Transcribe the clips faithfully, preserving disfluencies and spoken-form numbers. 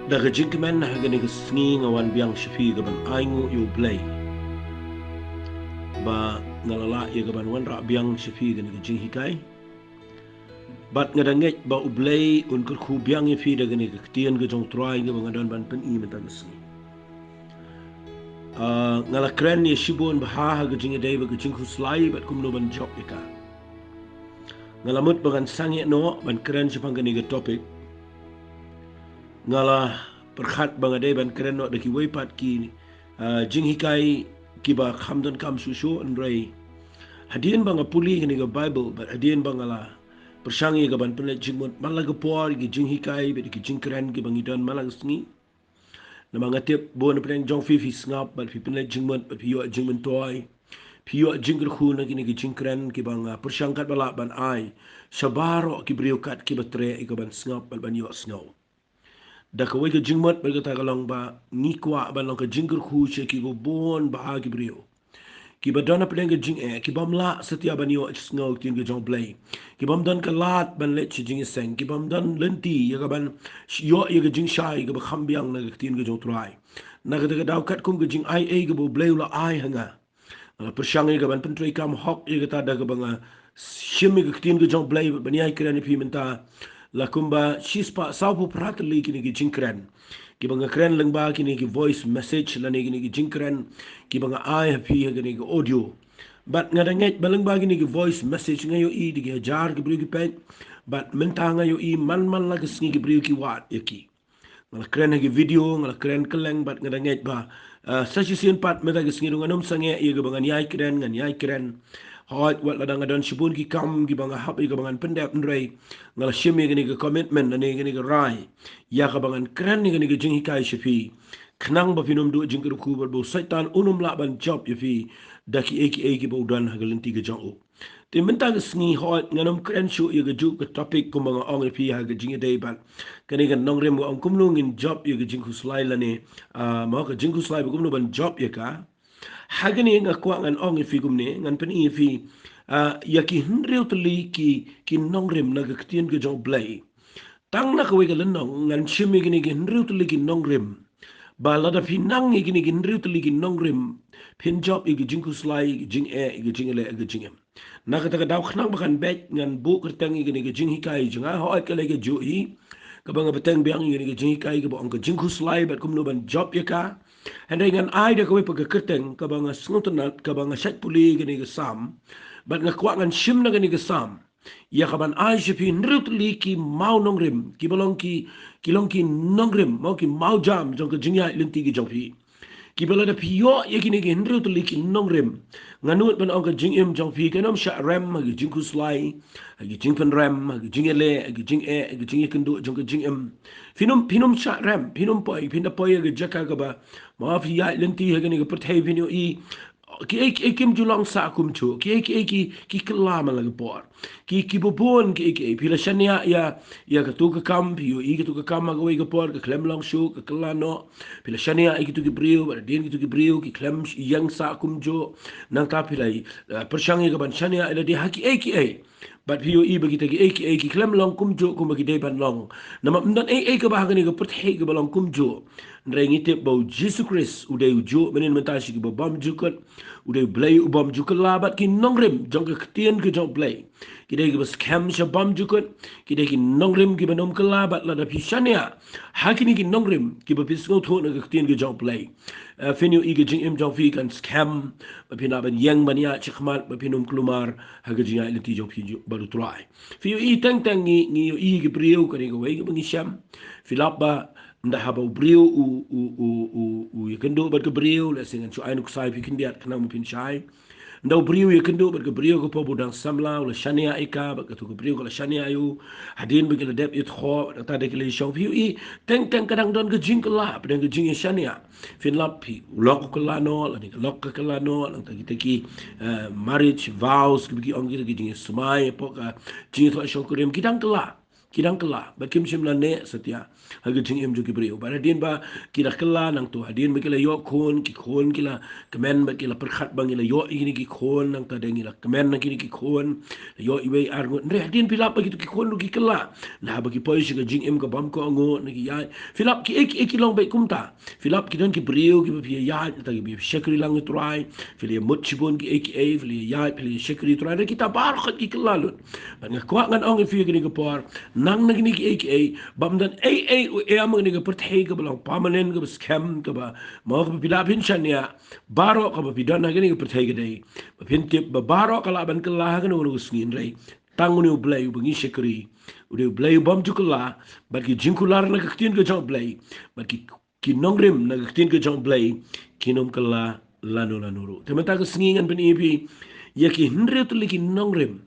Da ka jingkmen ha kane ka sngi nga wan biang sha phi ka ban ainguh ïa U Blei ba nga la lah ïa ka ban wanrah biang sha phi ha kane ka jinghikai. Bad nga da ngeit ba U Blei un kyrkhu biang ïa phi da kane ka ktien ka jong U Trai kaba nga don ban pyni mynta ka sngi. Ah, nga la kren ïa shibun bha ha ka jingïadei bad ka jingkhuslai bad kumno ban jop ïa ka. Nga la mut ba ngan sangeh noh ban kren shaphang kane ka topic. Nga la pyrkhat ba nga dei ban kren noh da kiwei pat ki, ah, jinghikai kiba kham donkam shuh shuh, hynrei hadien ba nga pule kane ka Bible bad hadien ba nga la pyrshang ïa ka ban pynleit jingmut man la ka por ïa ki jinghikai bad ïa ki jingkren kiba ngi don man la ka sngi. Namar nga tip bun na pdeng jong phi phi sngap bad phi pynleit jingmut bad phi ïoh jingmyntoi, phi ïoh jingkyrkhu na kine ki jingkren kiba nga pyrshang katba lah ban ai sha baroh ki briew kat kiba treh ïa ka ban sngap bad ban ïohsngew. Da kawei ka jingmut bad kata ka long ba ngi kwah ban long ka jingkyrkhu sha kiba bun bha ki briew kiba don ha pdeng ka jingeh, kibym lah satia ban ïohsngew ktien ka jong U Blei, kibym don ka lad ban leit sha jingïaseng, kibym don lynti ïa ka ban sh-, ïoh ïa ka jingshai kaba kham biang na ka ktien ka jong U Trai. Na kata ka daw katkum ka jingaiei kaba U Blei u la ai ha nga, nga la pyrshang ïa ka ban pyntreikam hok ïa kata da kaba nga shim ïa ka ktien ka jong U Blei ban ïai kren ïa phi mynta. La kumba shispah sawphew phra tylli kine ki jingkren kiba nga kren lyngba kine ki voice message lane kine ki jingkren kiba nga ai ha phi ha kine ki audio. Bad nga da ngeit ba lyngba kine ki voice message nga ïohi da ki hajar ki briew ki peit. Bad mynta nga ïohi man man la ka sngi ki briew ki wad ïa ki. Nga la kren ha ki video, nga la kren kylleng bad nga da ngeit ba, ah, sa shisien pat mynta ka sngi ruh ngan ym sangeh ïa kaba ngan ïai kren, ngan ïai kren. Hooid, wat lada nga don shibun ki kam kiba nga hap ïa kaba ngan pyndep, hynrei nga la shim ïa kane ka commitment lane kane ka rai ïa kaba ngan kren ïa kane ka jinghikai sha phi, khnang ba phin ym duh jingkyrkhu bad ba u Soitan un ym lah ban jop ïa phi da kiei kiei kiba u don ha ka lynti ka jong u. Te mynta ka sngi, hooid, ngan ym kren shuh ïa kajuh ka topic kumba nga ong ïa phi ha ka jingïadei bad kane ka nongrim, nga ong kumno ngin jop ïa ka jingkhuslai lane, ah, mo, ka jingkhuslai bad kumno ban jop ïa ka. Ha kane nga kwah ngan ong ïa phi kumne, ngan pyni ïa phi, ah, ïa ki hynriew tylli ki, ki nongrim na ka ktien ka jong U Blei. Tang na kawei ka lynnong ngan shim ïa kine ki hynriew tylli ki nongrim. Ba lada phi nang ïa kine ki hynriew tylli ki nongrim, phin jop ïa ka jingkhuslai, ïa ka jingeh, ïa ka jingïaleh, ïa ka jingim. Na kata ka daw, khnang ba kan beit, ngan buh kyrteng ïa kane ka jinghikai jong nga, hooid, ka lei kajuh hi kaba nga bteng biang, ïa kane ka jinghikai kaba ong ka jingkhuslai bad kumno ban jop ïa ka. Hynrei ngan ai da kawei pat ka kyrteng kaba nga sngewtynnat, kaba nga shait pule ïa kane ka Salm. Bad nga kwah ngan shim na kane ka Salm ïa ka ban ai sha phi hynriew tylli ki maw nongrim, kiba long ki, ki long ki nongrim, maw, ki mawjam jong ka jingïaid lynti ka jong phi. Kiba lada phi ïoh ïa kine ki hynriew tylli ki nongrim, nga nud ban ong ka jingim jong phi kan ym shah rem ha ki jingkhuslai, ha ki jingpynrem, ha ki jingïaleh, ha ki jingeh, ha ki jingïakynduh jong ka jingim. Phin ym, phin ym shah rem, phin ym poi, phin da poi ha ka jaka kaba, mo, phi ïaid lynti ha kane ka pyrthei, phin ïohi kiei kiei kim ju long sah kumjuh, kiei kiei ki, ki kylla man la ka por. Ki, kiba bun kiei kiei, phi la shaniah ïa, ïa katu ka kam, phi ïohi katu ka kam ha kawei ka por ka khlem long shuh, ka kylla noh. Phi la shaniah ïa kitu ki briew, bad hadien kitu ki briew ki khlem ïeng sah kumjuh. Nangta phi la, eh, pyrshang ïa ka ban shaniah ïa lade ha kiei kiei. Bad phi ïohi ba kita kiei kiei ki khlem long kumjuh kumba ki dei ban long. Namar ym don ei ei kaba ha kane ka pyrthei kaba long kumjuh. Hynrei ngi tip ba U Jisu Khrist u dei ujuh mynnin mynta sha kiba bymjukut. U dei U Blei u bymjukut la, bad ki nongrim jong ka ktien ka jong U Blei ki dei kiba skhem sha bymjukut. Ki dei ki nongrim kiba ym kylla, bad lada phi shaniah ha kine ki nongrim kiba phi sngewthuh na ka ktien ka jong U Blei, eh, phin ïohi ka jingim jong phi kan skhem, ba phin lah ban ïeng ban ïaid shakhmat, ba phin ym kulmar ha ka jingïaid lynti jong phi ju-, bad U Trai. Phi ïohi teng teng ngi, ngi ïohi ki briew, kane kawei kaba ngi shem. Phi lap ba ynda haba u briew u, u, u, u, u ïakynduh bad ka briew, lehse ngan shu ai nuksa ïa phi khyndiat khnang ba phin shai. Ynda u briew u ïakynduh bad ka briew, ka por ba u dang samla u la shaniah ïa ka, bad katu ka briew ka la shaniah ïa u. Hadien ba ki la dep ïathoh, nangta da ki la ïashong, phi ïohi teng teng ka dang don ka jingkylla, pdeng ka jingïashaniah. Phin lap phi, u lok u kylla noh, lane ka lok ka kylla noh, nangta kita ki, eh, marriage vows kiba ki ong, kita ki jingïasmai hapoh ka jingïathoh shongkurim, ki dang kylla. ki dang kylla bad kim shym la neh satia ha ka jingim jong ki briew. Bad hadien ba ki la kylla nangta, hadien ba ki la ïoh khun, ki khun ki la kmen bad ki la pyrkhat ba ngi la ïoh ïa kine ki khun, nangta de ngi la kmen na kine ki khun, la ïoh iwei ar ngut. Hynrei hadien phi lap ba kito ki khun ruh ki kylla, na ba ki poi sha ka jingim ka bym kohnguh, na ki ïaid, phi lap kiei kiei ki long beit kumta. Phi lap ki don ki briew kiba phi ïaid, nangta kiba phi shakri lang ïa u Trai, phi la ïamut shibun kiei kiei, phi la ïaid, phi la shakri ïa u Trai, hynrei kita baroh khat ki kylla lut. Bad nga kwah ngan ong ïa phi ha kane ka por, nang na kine kiei kiei, bym don ei ei u em ha kane ka pyrthei kaba long permanent, kaba skhem, kaba, mo, kaba phi lah phin shaniah. Baroh kaba phi don ha kane ka pyrthei ka dei ba phin tip ba baroh ka lah ban kylla ha kano kano ka sngi, hynrei tang une U Blei uba ngi shakri u dei U Blei u bym ju kylla, bad ki jingkular na ka ktien ka jong U Blei, bad ki, ki nongrim na ka ktien ka jong U Blei kin ym kylla lano lano ruh. Te mynta ka sngi ngan pyni ïa phi ïa ki hynriew tylli ki nongrim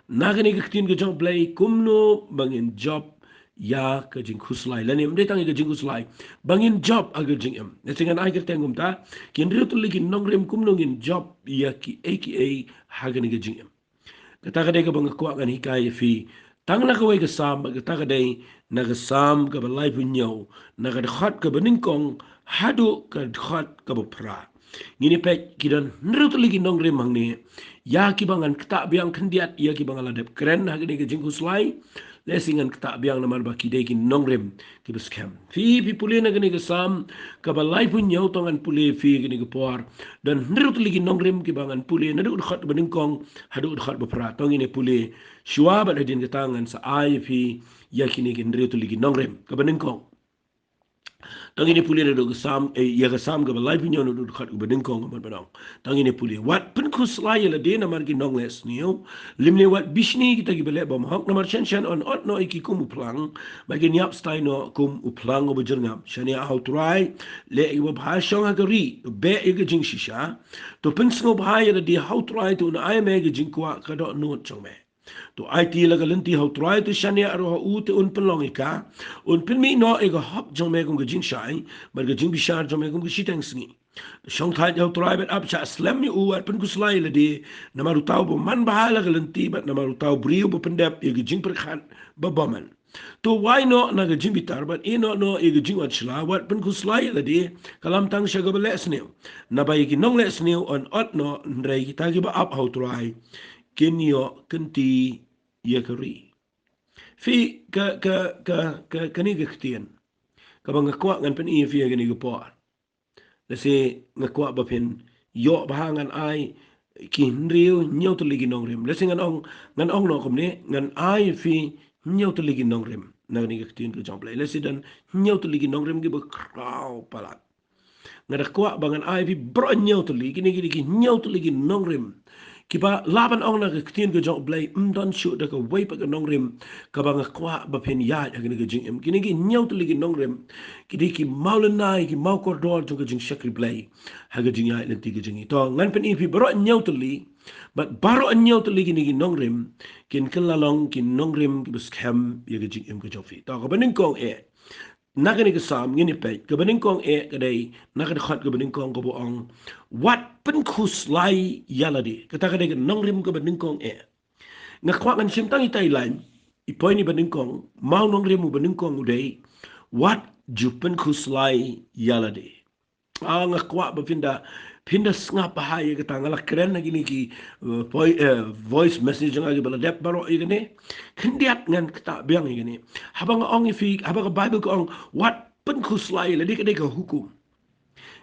na kane ka ktien ka jong U Blei, kumno ba ngin jop ïa ka jingkhuslai, lane ym dei tang ïa ka jingkhuslai, ba ngin jop ha ka jingim. Lehse ngan ai kyrteng kumta, ki hynriew tylli ki nongrim, kumno ngin jop ïa kiei kiei ha kane ka jingim. Kata ka dei kaba nga kwah ngan hikai ïa phi tang na kawei ka Salm, bad kata ka dei na ka Salm kaba laiphew hynñiew, na ka dkhot kaba nyngkong haduh ka dkhot kaba phra. Ngin ïa peit, ki don hynriew tylli ki nongrim hangne ïa kiba ngan ktah biang khyndiat ïa kiba nga la dep kren ha kane ka jingkhuslai. Lehse ngan ktah biang namar ba ki dei ki nongrim kiba skhem. Phi, phi pule na kane ka Salm kaba laiphew hynñiew, to ngan pule ïa phi ha kane ka por. Don hynriew tylli ki nongrim kiba ngan pule naduh dkhot kaba nyngkong haduh dkhot ba phra. To ngin ïa pule shuwa, bad hadien kata ngan sa ai ïa phi ïa kine ki hynriew tylli ki nongrim. Kaba nyngkong, to ngin ïa pule naduh ka Salm, eh, ïa ka Salm kaba laiphew hynñiew, naduh dkhot kaba nyngkong, ka mut ba ong. To ngin ïa pule: Wat pynkhuslai ïa lade namar ki nongleh sniew, lymne wat bishni kita kiba leh bymhok, namar shen shen yn ot noh ïa ki kum u phlang, bad kin ïap stai noh kum u phlang uba jyrngap. Shaniah ha u Trai, leh ïa kaba bha, shong ha ka ri, beh ïa ka jingshisha. To pynsngewbha ïa lade ha u Trai, to un ai me ka jingkwah ka dohnud jong me. To aiti la ka lynti ha u Trai, to shaniah ruh ha u, te un pynlong ïa ka. Un pynmih noh ïa ka hok jong me kum ka jingshai, bad ka jingbishar jong me kum ka shiteng sngi. To shong thait ha u Trai bad ap shah slem ïa u, wat pynkhuslai ïa lade namar uta uba man bha la ka lynti, bad namar uta u briew uba pyndep ïa ka jingpyrkhat ba bymman. To wai noh na ka jingbitar bad ïehnoh noh ïa ka jingwad shla, wat pynkhuslai ïa lade kylla tang sha kaba leh sniew. Naba ïa ki nongleh sniew yn ot noh, hynrei kita kiba ap ha u Trai kin ïoh kynti ïa ka ri. Phi, ka, ka, ka, ka, kane ka ktien kaba nga kwah ngan pyni ïa phi ha kane ka por. Lehse nga kwah ba phin ïoh bha, ngan ai ki hynriew, hynñiew tylli ki nongrim. Lehse ngan ong, ngan ong noh kumne, ngan ai ïa phi hynñiew tylli ki nongrim na kane ka ktien ka jong U Blei. Lehse don hynñiew tylli ki nongrim kiba khraw palat. Nga da kwah ba ngan ai ïa phi baroh hynñiew tylli, kine ki dei ki hynñiew tylli ki nongrim kiba lah ban ong na ka ktien ka jong U Blei, ym don shuh da kawei pat ka nongrim kaba nga kwah ba phin ïaid ha kane ka jingim. Kine ki hynñiew tylli ki nongrim ki dei ki mawlynnai, ki mawkordor jong ka jingshakri Blei ha ka jingïaid lynti ka jong ngi. To ngan pyni ïa phi baroh hynñiew tylli, bad baroh hynñiew tylli kine ki nongrim kin kylla long ki nongrim kiba skhem ïa ka jingim ka jong phi. To kaba nyngkong eh, na kane ka Salm ngin ïa peit, kaba nyngkong eh ka dei na ka dkhot kaba nyngkong kaba ong: Wat pynkhuslai ïa lade. Kata ka dei ka nongrim kaba nyngkong eh. Nga kwah ngan shim tang itai i lain, i point iba nyngkong, mawnongrim uba nyngkong u dei: Wat ju pynkhuslai ïa lade. Ah, nga kwah ba phin da, phin da sngap bha ïa kata. Nga la kren ha kine ki, eh, voi-, eh, voice message jong nga kiba la dep baroh ïa kane. Khyndiat ngan ktah biang ïa kane. Haba nga ong ïa phi, haba ka Bible ka ong wat pynkhuslai ïa lade, ka dei ka hukum.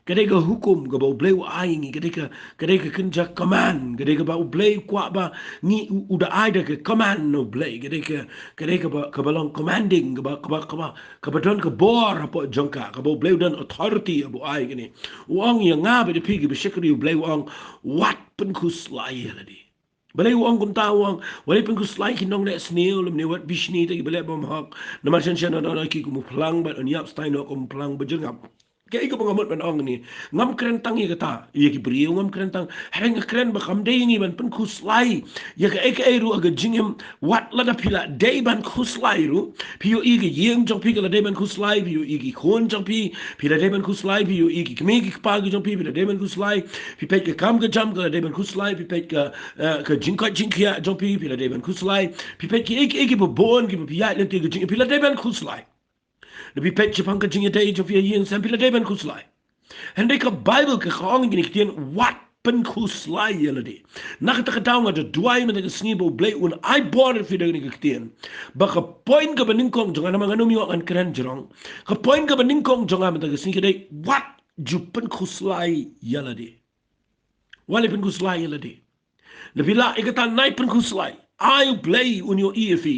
Ka dei ka hukum kaba U Blei u ai ïa ngi, ka dei ka, ka dei ka kynja command, ka dei kaba U Blei u kwah ba ngi u, u da ai da ka command na U Blei, ka dei ka, ka dei kaba, kaba long commanding, kaba, kaba, kaba, kaba don ka bor hapoh jong ka, kaba U Blei u don authority ba u ai kane. U ong ïa nga bad ïa phi kiba shakri U Blei, u ong wat pynkhuslai ïa lade. Balei u ong kumta? U ong wat pynkhuslai ki nongleh sniew, lymne wat bishni ïa kita kiba leh bymhok, namar shen shen yn ot noh ïa ki kum u phlang bad yn ïap stai noh kum u phlang ba jyrngap. Kaei kaba nga mut ban ong hangne, ngam kren tang ïa kata, ïa ki briew ngam kren tang. Hynrei nga kren ba kam dei ïa ngi ban pynkhuslai ïa kaei kaei ruh ha ka jingim. Wat lada phi la dei ban khuslai ruh, phi ïohi ka ïing jong phi ka la dei ban khuslai, phi ïohi ki khun jong phi, phi la dei ban khuslai, phi ïohi ki kmie ki kpa ki jong phi, phi la dei ban khuslai, phi peit ka kam ka jam ka la dei ban khuslai, phi peit ka, eh, ka jingkoit jingkhiah jong phi, phi la dei ban khuslai, phi peit kiei kiei kiba bun kiba phi ïaid lynti ka jingim, phi la dei ban khuslai. Lada phi peit shaphang ka jingïadei jong phi ha ïing sem, phi la dei ban khuslai. Hynrei ka Baibl ka ong ïa kine ki ktien, wat pynkhuslai ïa lade. Na kata ka daw nga da duwai mynta ka sngi ba U Blei un ai bor ïa phi da kane ka ktien, ba ka point kaba nyngkong jong nga, namar ngan ym ïoh ngan kren jrong. Ka point kaba nyngkong jong nga mynta ka sngi ka dei, wat ju pynkhuslai ïa lade. Wat leh pynkhuslai ïa lade. Lada phi lah ïa kata, nai pynkhuslai. Ai U Blei un ïohi ïa phi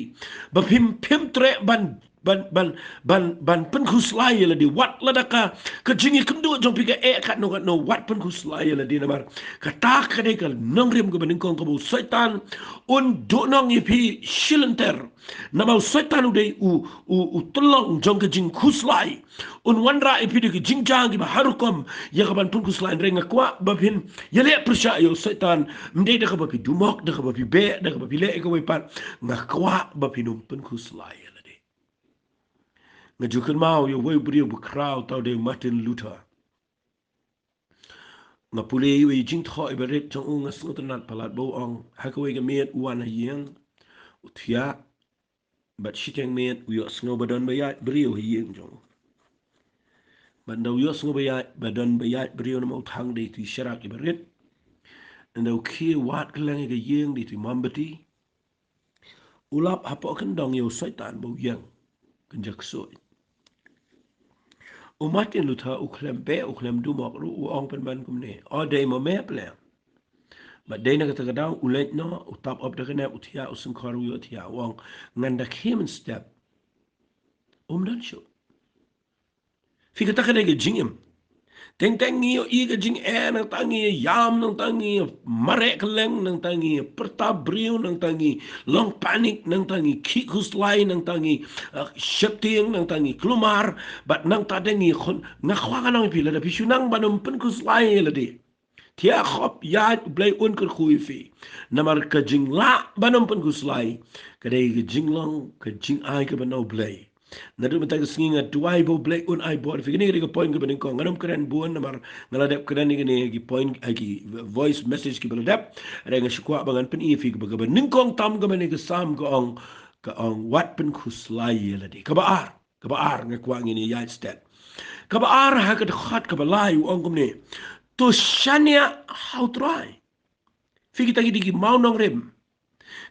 ba phim, phim treh ban, ban, ban, ban, ban pynkhuslai ïa lade. Wat lada ka, ka jingïakynduh jong phi ka eh katno katno, wat pynkhuslai ïa lade, namar kata ka dei ka nongrim kaba nyngkong kaba u Soitan un duhnong ïa phi shilynter. Namar u Soitan u dei u, u, u tyllong jong ka jingkhuslai. Un wanrah ïa phi da ki jingjia kiba har rukom ïa ka ban pynkhuslai. Hynrei nga kwah ba phin ïaleh pyrshah ïa u Soitan, ym dei da kaba phi dumok, da kaba phi beh, da kaba phi leh ïa kawei pat. Nga kwah ba phin ym pynkhuslai ïa lade. Nga ju kynmaw ïa uwei u briew bakhraw, uta u dei u Martin Luther. Nga pule ïa uwei u jingthoh iba rit jong u, nga sngewtynnat palat ba u ong, ha kawei ka miet u wan ha ïing, u thiah, bad shiteng miet u ïohsngew ba don ba ïaid briew ha ïing jong u. Bad ynda u ïohsngew ba ïaid, ba don ba ïaid briew, namar u thang da itu i sharak iba rit, ynda u khie wad kylleng ïa ka ïing da itu i mombati, u lap hapoh kyndong ïa u Soitan ba u ïeng kynja ksuid. U Martin Luther u khlem beh, u khlem dumok ruh, u ong pynban kumne, o dei ma me pleng. Bad dei na kata ka daw u leit noh, u tap op da ka nep, u thiah, u syngkhor, u ïohthiah, u ong, ngan da khie mynstep. Um don shuh. Phi, kata ka dei ka jingim. Teng teng ngi ïohi ka jingeh, nangta ngi ïam, nangta ngi mareh kylleng, nangta ngi pyrta briew, nangta ngi long panic, nangta ngi khih khuslai, nangta ngi, uh, sheptieng, nangta ngi kulmar, bad nangta de ngi khun, nga kwah ngan ong ïa phi, lada phi shu nang ban ym pynkhuslai ïa lade, thiah khop ïaid, U Blei un kyrkhu ïa phi. Namar ka jinglah ban ym pynkhuslai ka dei ka jinglong, ka jingai kaba na U Blei. Naduh mynta ka sngi nga duwai ba U Blei un ai bor ïa phi. Kane ka dei ka point kaba nyngkong. Ngan ym kren bun namar nga la dep kren ïa kine ki point, ai ki voice message kiba la dep. Hynrei nga shu kwah ba ngan pyni ïa phi kaba, kaba nyngkong tam kaba ne ka Salm ka ong, ka ong, wat pynkhuslai ïa lade. Kaba ar, kaba ar nga kwah ngin ïa ïaid stet. Kaba ar ha ka dkhot kaba lai u ong kumne, to shaniah ha U Trai. Phi, kita ki dei ki mawnongrim.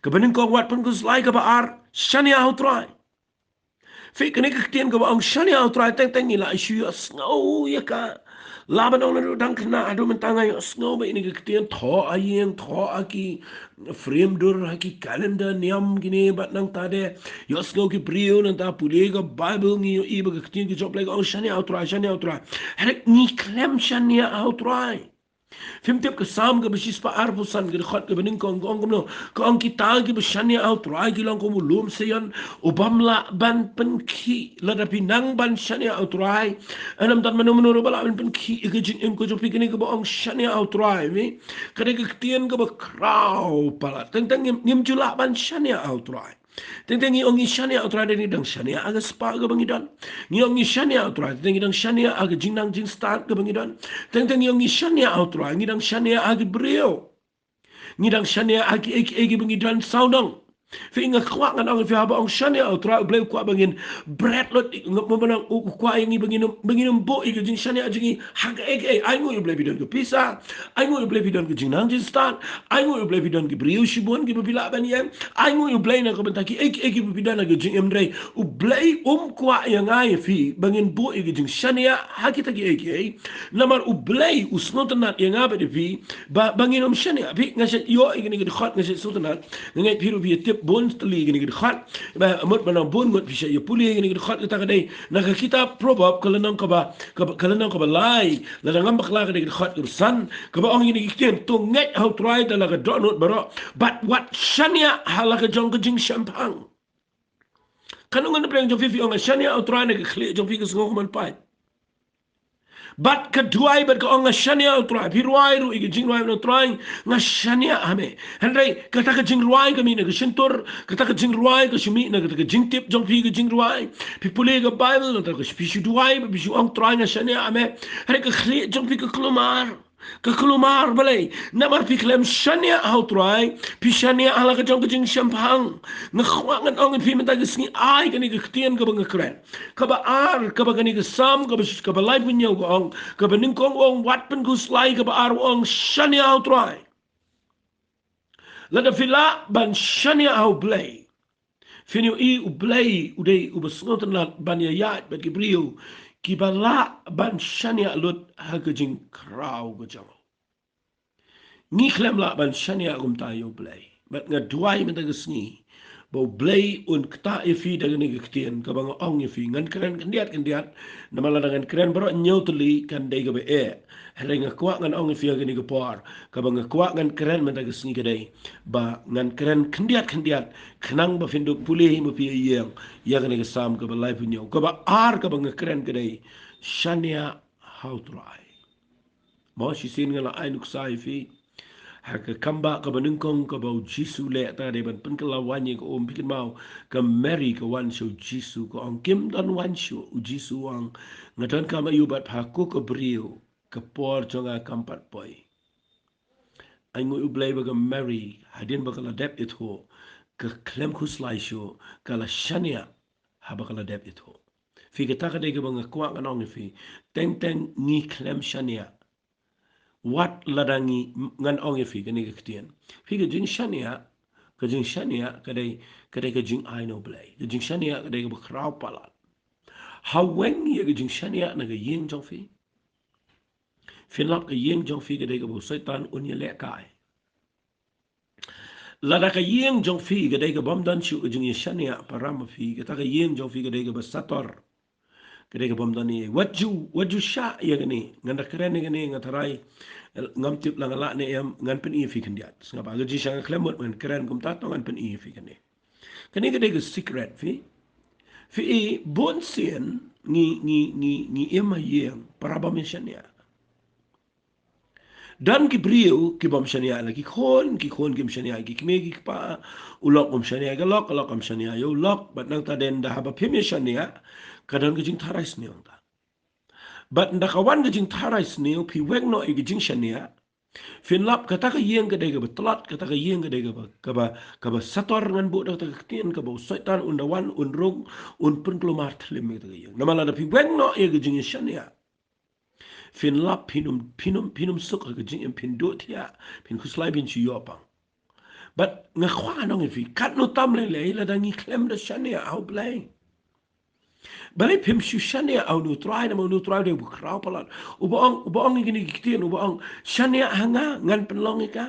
Kaba nyngkong wat pynkhuslai, kaba ar shaniah ha U Trai. Phi, kane ka ktien kaba ong shaniah ha U Trai, teng teng ngi la shu ïohsngew ïa ka. Lah ban ong naduh dang khynnah haduh mynta nga ïohsngew bha ïa kane ka ktien, thoh ha ïing, thoh ha ki frame dur, ha ki calendar niam kine bad nangta de ïohsngew ki briew, nangta pule ka Baibl ngi ïohi ba ka ktien ka jong U Blei ka ong shaniah ha U Trai, shaniah ha U Trai. Hynrei ngi khlem shaniah ha U Trai. Phim tip ka Salm kaba shispah arphew san, ka dkhot kaba nyngkong ka ong kumno? Ka ong, kita kiba shaniah ha U Trai ki long kum u lum Sion ubym lah ban pynkhih. Lada phi nang ban shaniah ha U Trai, ym don mano mano ruh ba lah ban pynkhih ïa ka jingim ka jong phi. Kane kaba ong shaniah ha U Trai, phi, ka dei ka ktien kaba khraw palat. Teng teng ngim, ngim ju lah ban shaniah ha U Trai. Teng teng ngi ong ngi shaniah ha U Trai, ngi dang shaniah ha ka spah kaba ngi don. Ngi ong ngi shaniah ha U Trai, teng teng ngi dang shaniah ha ka jingnang jingstad kaba ngi don. Teng teng ngi ong ngi shaniah ha U Trai, ngi dang shaniah ha ki briew. Ngi dang shaniah ha kiei kiei kiba ngi don sawdong. Phi, nga kwah ngan ong ïa phi, haba ong shaniah ha U Trai, U Blei u kwah ba ngin bret lut, nga, nga, nga, u kwah ïa ngi ba ngin, ba ngin ym buh ïa ka jingshaniah jong ngi ha kaei kaei. Ainguh ïa U Blei phi don ka pisa. Ainguh ïa U Blei phi don ka jingnang jingstad. Ainguh ïa U Blei phi don ki briew shibun kiba phi lah ban ïeng. Ainguh ïa U Blei na ka bynta kiei kiei kiba phi don ha ka jingim, hynrei U Blei um kwah ïa nga ïa phi ba ngin buh ïa ka jingshaniah ha kita kiei kiei. Namar U Blei u sngewtynnat ïa nga bad ïa phi ba, ba ngin ym shaniah. Phi, nga shait ïoh ïa kane ka dkhot, nga shait sngewtynnat. Nga ngeit phi ruh phi ïa tip bun tylli ïa kane ka dkhot. Ba mut ba na bun ngut phi shait ïa pule ïa kane ka dkhot, kata ka dei na ka kitab Proverb ka lynnong kaba, kaba, ka lynnong kaba lai, lada ngam bakla ka dei ka dkhot kaba san, kaba ong ïa kine ki ktien, to ngeit ha U Trai da la ka dohnud baroh, bad wat shaniah ha la ka jong ka jingshemphang. Katno ngan pyrshang jong phi, phi ong nga shaniah ha U Trai, na ka khlieh jong phi ka sngewkmen paid. Bad ka duwai bad ka ong, nga shaniah ha u Trai. Phi rwai ruh ïa ka jingrwai bad u Trai, nga shaniah ha me. Hynrei kata ka jingrwai ka mih na ka shyntur, kata ka jingrwai ka shu mih na kata ka jingtip jong phi ka jingrwai. Phi pule ka Bible, nangta ka phi shu duwai bad phi shu ong, Trai nga shaniah ha me. Hynrei ka khlieh jong phi ka kulmar. Ka kulmar balei? Namar phi khlem shaniah ha u Trai, phi shaniah ha la ka jong ka jingshemphang. Nga kwah ngan ong ïa phi mynta ka sngi, ai kane ka ktien kaba nga kren. Kaba ar, kaba kane ka Salm, kaba, kaba laiphew hynñiew ka ong, kaba nyngkong u ong, wat pynkhuslai, kaba ar u ong, shaniah ha u Trai. Lada phi lah ban shaniah ha u Blei, phin ïohi u Blei u dei uba sngewtynnat ban ïaid bad ki briew kiba lah ban shaniah lut ha ka jingkhraw ka jong u. Ngi khlem lah ban shaniah kumta ïa u Blei. Bad nga duwai mynta ka sngi ba u Blei un ktah ïa phi da kane ka ktien kaba nga ong ïa phi. Ngan kren khyndiat khyndiat, namar lada ngan kren baroh hynñiew tylli kan dei kaba eh. Hynrei nga kwah ngan ong ïa phi ha kane ka por, kaba nga kwah ngan kren mynta ka sngi ka dei ba ngan kren khyndiat khyndiat, khnang ba phin dup pule ma phi ïa, ïa kane ka Salm kaba laiphew hynñiew. Kaba ar kaba nga kren ka dei, shaniah ha u Trai. Mo shisien nga la ai nuksa ïa phi ha ka kambah kaba nyngkong kaba u Jisu leh, ta dei ban pynkylla waiñ ïa ka um. Phi kynmaw, ka Mary ka wan sha u Jisu, ka ong, kim don waiñ shuh. U Jisu u ong, nga donkam aïu bad pha, ko ka briew, ka por jong nga kam pat poi. Ai nguh ïa u Blei ba ka Mary, hadien ba ka la dep ithuh, ka khlem khuslai shuh, ka la shaniah haba ka la dep ithuh. Phi, kata ka dei kaba nga kwah ngan ong ïa phi. Teng teng ngi khlem shaniah. Wat lada ngi, ngan ong ïa phi kane ka ktien. Phi, ka jingshaniah, ka jingshaniah ka dei, ka dei ka jingai na u Blei. Ka jingshaniah ka dei kaba khraw palat. Ha weng ïa ka jingshaniah na ka ïing jong phi, phin lap ka ïing jong phi ka dei kaba u Soitan un ïalehkai. Lada ka ïing jong phi ka dei kabym don shuh ka jingïashaniah para ma phi, kata ka ïing jong phi ka dei kaba sator, ka dei kabym don ei. Wat ju, wat ju shah ïa kane. Ngan da kren ïa kane, nga tharai, eh, ngam tip la nga lah ne em, ngan pyni ïa phi khyndiat. Sngap, ha ka jingshisha nga khlem mut ngan kren kumta, to ngan pyni ïa phi kane. Kane ka dei ka secret, phi. Phi i, bunsien ngi, ngi, ngi, ngi im ha ïing para bym ïashaniah. Don ki briew kibym shaniah la ki khun, ki khun kim shaniah ki kmie ki kpa, u lok um shaniah ka lok, ka lok kam shaniah ïa u lok, bad nangta dei nda haba phim ïashaniah, ka don ka jingtharai sniew nangta. Bad nda ka wan ka jingtharai sniew, phi weng noh ïa ka jingshaniah, phin lap kata ka ïing ka dei kaba tlot, kata ka ïing ka dei kaba, kaba, kaba sator, ngan buh da kata ka ktien, kaba u Soitan un da wan, un rung, un pynkulmar thlem ïa kata ka ïing. Namar lada phi weng noh ïa ka jingïashaniah, phin lap, phin ym, phin ym, phin ym suk ha ka jingim, phin duh thiah, phin khuslai, phin shu ïoh pang. Bad nga kwah ngan ong ïa phi, katno tam lei lei lada ngi khlem da shaniah ha u Blei. Balei phim shu shaniah ha une u Trai, namar une u Trai u dei uba khraw palat. Uba ong, uba ong ïa kine ki ktien, uba ong, shaniah ha nga, ngan pynlong ïa ka.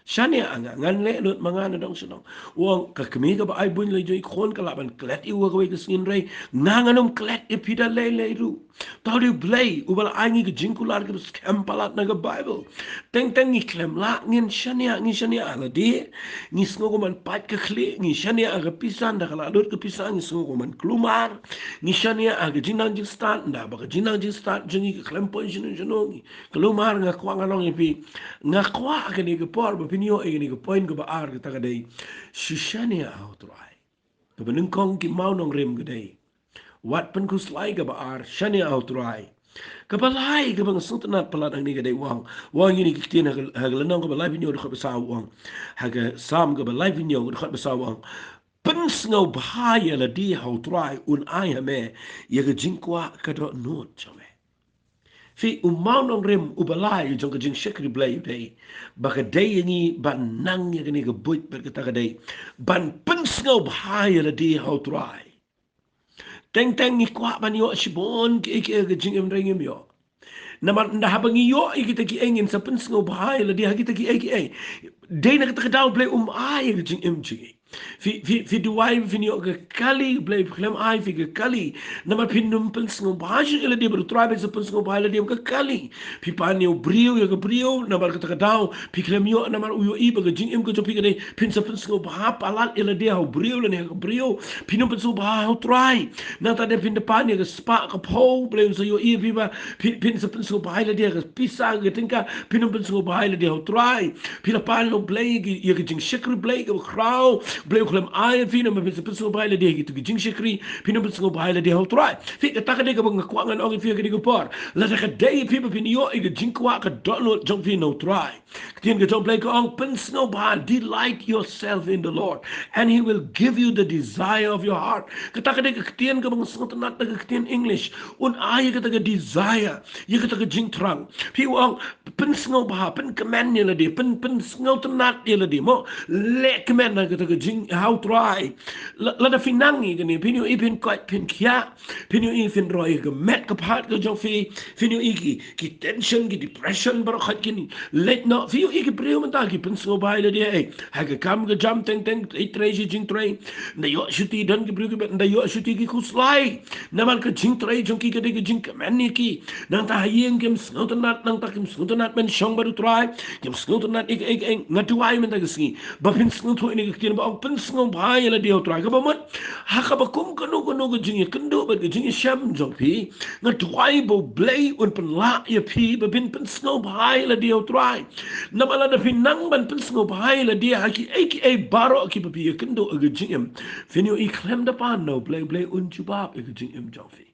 Shaniah ha nga, ngan leh lut ma nga na dong sha dong. U ong, ka kmie kaba ai buiñ la jong i khun ka lah ban klet ïa u ha kawei ka sngi, hynrei nga ngan ym klet ïa phi da lei lei ruh. Tang u dei u Blei uba la ai ngi ka jingkular kaba skhem palat na ka Baibl. Teng teng ngi khlem lah, ngin shaniah, ngi shaniah ha lade. Ngi sngew kum ban pait ka khlieh, ngi shaniah ha ka pisa, nda ka la lut ka pisa ngi sngew kum ban kulmar. Ngi shaniah ha ka jingnang jingstad, nda ba ka jingnang jingstad jong ngi ka khlem poi shano shano, ngi kulmar. Nga kwah ngan ong ïa phi, nga kwah ha kane ka por ba phin ïoh ïa kane ka point kaba ar, kata ka dei, shu shaniah ha u Trai. Kaba nyngkong, ki mawnongrim, ka dei, wat pynkhuslai. Kaba ar, shaniah ha u Trai. Kaba lai kaba nga sngewtynnat palat hangne ka dei u ong, u ong ïa kine ki ktien ha ka, ha ka lynnong kaba laiphew hynñiew dkhot ba saw u ong. Ha ka Salm kaba laiphew hynñiew dkhot ba saw u ong, pynsngewbha ïa lade ha u Trai, un ai ha me ïa ka jingkwah ka dohnud jong me. Phi, u mawnongrim uba lai jong ka jingshakri Blei u dei ba ka dei ïa ngi ban nang ïa kane ka buit bad kata ka dei ban pynsngewbha ïa lade ha u Trai. Teng teng ngi kwah ban ïoh shibun kiei kiei ha ka jingim, hynrei ngim ïoh. Namar nda haba ngi ïoh ïa kita kiei ngin sa pynsngewbha ïa lade ha kita kiei kiei. Dei na kata ka daw Blei um ai ïa ka jingim jong ngi. Phi, phi, phi duwai, phin ïoh ka kali, Blei phi khlem ai phi ka kali. Namar phin ym pynsngewbha shuh ïa lade bad u Trai, phin sa pynsngewbha ïa lade bad ka kali. Phi pan ïa u briew, ïa ka briew, namar kata ka daw phi khlem ïoh, namar u ïohi ba ka jingim ka jong phi ka dei, phin sa pynsngewbha palat ïa lade ha u briew lane ha ka briew. Phin ym pynsngewbha ha u Trai. Nangta de phin da pan ïa ka spah ka phew, Blei un sa ïohi phi ba phin, phin sa pynsngewbha ïa lade ha ka pisa ka tyngka, phin ym pynsngewbha ïa lade ha u Trai. Phi la pan ïa u Blei ïa ka jingshakri Blei kaba khraw, Blei u khlem ai ïa phi, namar phin sa pynsngewbha ïa lade ha ka jingshakri, phin ym pynsngewbha ïa lade ha u Trai. Phi, kata ka dei kaba nga kwah ngan ong ïa phi ha kane ka por. Lada ka dei phi ba phin ïoh ïa ka jingkwah ka dohnud jong phi na u Trai. Ka ktien ka jong u Blei ka ong, pynsngewbha, delight yourself in the Lord, and he will give you the desire of your heart. Kata ka dei ka ktien kaba nga sngewtynnat na ka ktien English. Un ai ïa kata ka desire, ïa kata ka jingthrang. Phi, u ong, pynsngewbha, pynkmen ïa lade, pyn, pynsngewtynnat ïa lade, mo. Leh kmen na kata ka jing, ha u Trai. La, lada phi nang ïa kane, phin ïohi phin koit, phin khiah, phin ïohi phin roi ka met ka phad ka jong phi, phin ïohi ki, ki tension, ki depression baroh khoit kin leit noh. Phi ïohi ki briew mynta ki pynsngewbha ïa lade, eh, ha ka kam ka jam teng teng, eh, trei shi jingtrei. Ynda ïoh shuti don ki briew ki bad, ynda ïoh shuti ki khuslai. Namar ka jingtrei jong ki ka dei ka jingkmen ïa ki. Nangta ha ïing kim sngewtynnat, nangta kim sngewtynnat ban shong bad u Trai, kim sngewtynnat ïa kaei kaei. Nga duwai mynta ka sngi ba phin sngewthuh ïa kane ka ktien ba ong pynsngewbha ïa lade ha u Trai. Kaba mut, ha kaba kum kano kano ka jingïakynduh bad ka jingïashem jong phi, nga duwai ba u Blei un pynlah ïa phi ba phin pynsngewbha ïa lade ha u Trai. Namar lada phi nang ban pynsngewbha ïa lade ha kiei kiei baroh kiba phi ïakynduh ha ka jingim, phin ïohi khlem da pan na u Blei, u Blei un jubab ïa ka jingim jong phi.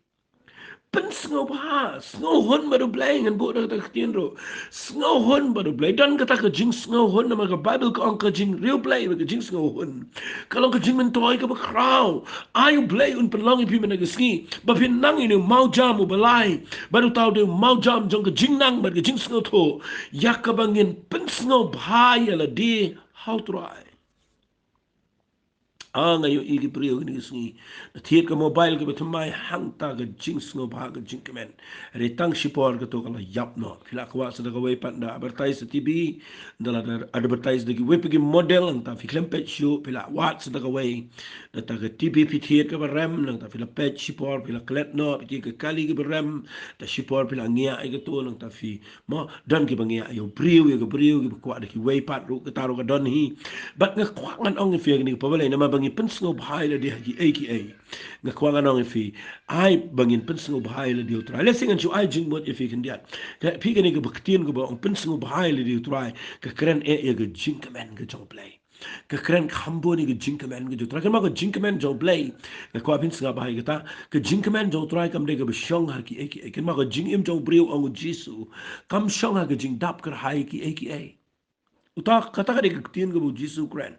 Pynsngewbha, sngewhun bad u Blei, ngan buh da kata ka ktien ruh. Sngewhun bad u Blei, don kata ka jingsngewhun, namar ka Baibl ka ong ka jingriewblei bad ka jingsngewhun ka long ka jingmyntoi kaba khraw. Ai u Blei un pynlong ïa phi mynta ka sngi ba phin nang ïa une u mawjam uba lai, bad uta u dei u mawjam jong ka jingnang bad ka jingsngewthuh ïa kaba ngin pynsngewbha ïa lade ha u Trai. Ah, nga ïohi ki briew kine ki sngi, la thied ka mobile kaba thymmai, hangta ka jingsngewbha, ka jingkmen. Hynrei tang shipor kato ka la ïap noh. Phi la kwah sa da kawei pat, ynda advertise da T V, ynda la da advertise da kiwei pat ki model, hangta phi khlem peit shuh, phi la wad sa da kawei. Nangta ka T V phi thied kaba rem, nangta phi la peit shipor, phi la klet noh, phi thied ka kali kaba rem, da shipor phi la ngiah ïa kato, nangta phi Mo, don kiba ngiah ïa u briew, ïa ka briew, kiba kwah da kiwei pat ruh, kata ruh ka don hi. Bad nga kwah ngan ong ïa phi ha kane ka por, balei? Namar ba ngi pynsngewbha ïa lade ha kiei kiei. Nga kwah ngan ong ïa phi, ai ba ngin pynsngewbha ïa lade ha u Trai. Lehse ngan shu ai jingmut ïa phi khyndiat. Ka, phi, kane kaba ktien kaba ong pynsngewbha ïa lade ha u Trai, ka kren eh ïa ka jingkmen ka jong u Blei. Ka kren kham bun ïa ka jingkmen ka jong u Trai. Kynmaw, ka jingkmen jong u Blei, nga kwah phin sngap bha ïa kata. Ka jingkmen jong u Trai kam dei kaba shong ha kiei kiei. Kynmaw, ka jingim jong u briew, ong u Jisu, kam shong ha ka jingdap kyrhai kiei kiei. Uta, kata ka dei ka ktien kaba u Jisu u kren.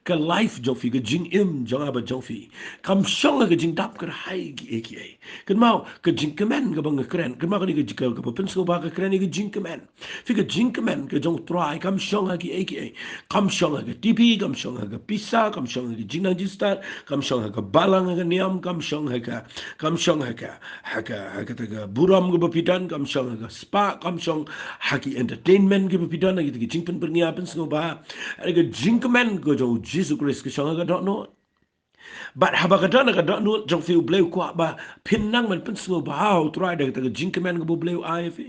Ka life jong phi, ka jingim jong nga bad jong phi, kam shong ha ka jingdap kyrhai kiei kiei. Kynmaw, ka jingkmen kaba nga kren, kynmaw, kane ka jing, kaba pynsngewbha ka kren ïa ka jingkmen. Phi, ka jingkmen ka jong u Trai kam shong ha kiei kiei. Kam shong ha ka T V, kam shong ha ka pisa, kam shong ha ka jingnang jingstad, kam shong ha ka balang ha ka niam, kam shong ha ka, kam shong ha ka, ha ka, ha kata ka burom kaba phi don, kam shong ha ka spah, kam shong ha ki entertainment kiba phi don, ha kita ki jingpynbyrngia pynsngewbha. Hynrei ka jingkmen ka jong u Jisu Khrist ka shong ha ka dohnud. Bad haba ka don ha ka dohnud jong phi, u Blei u kwah ba phin nang ban pynsngewbha ha u Trai da kata ka jingkmen kaba u Blei u ai ïa phi.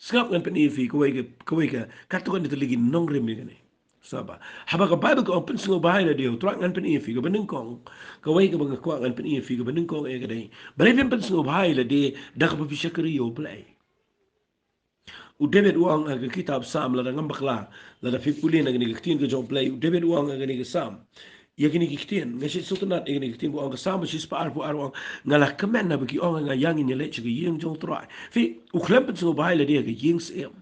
Sngap, ngan pyni ïa phi kawei ka, kawei ka, katto katne tylli ki nongrim ïa kane. Sngap bha. Haba ka Baibl ka ong pynsngewbha ïa lade ha u Trai, ngan pyni ïa phi kaba nyngkong. Kawei kaba nga kwah ngan pyni ïa phi kaba nyngkong eh ka dei, balei phin pynsngewbha ïa lade da kaba phi shakri ïa u Blei. U David u ong ha ka kitab Salm, lada ngam bakla, lada phi pule na kane ka ktien ka jong u Blei, u David u ong ha kane ka Salm, ïa kine ki ktien, nga sngewtynnat ïa kine ki ktien, ba u ong, ka Salm ba shispah arphew ar, u ong, nga la kmen haba ki ong ha nga, ïa ngin ïaleit sha ka ïing jong u Trai. Phi, u khlem pynsngewbha ïa lade ha ka ïing syiem.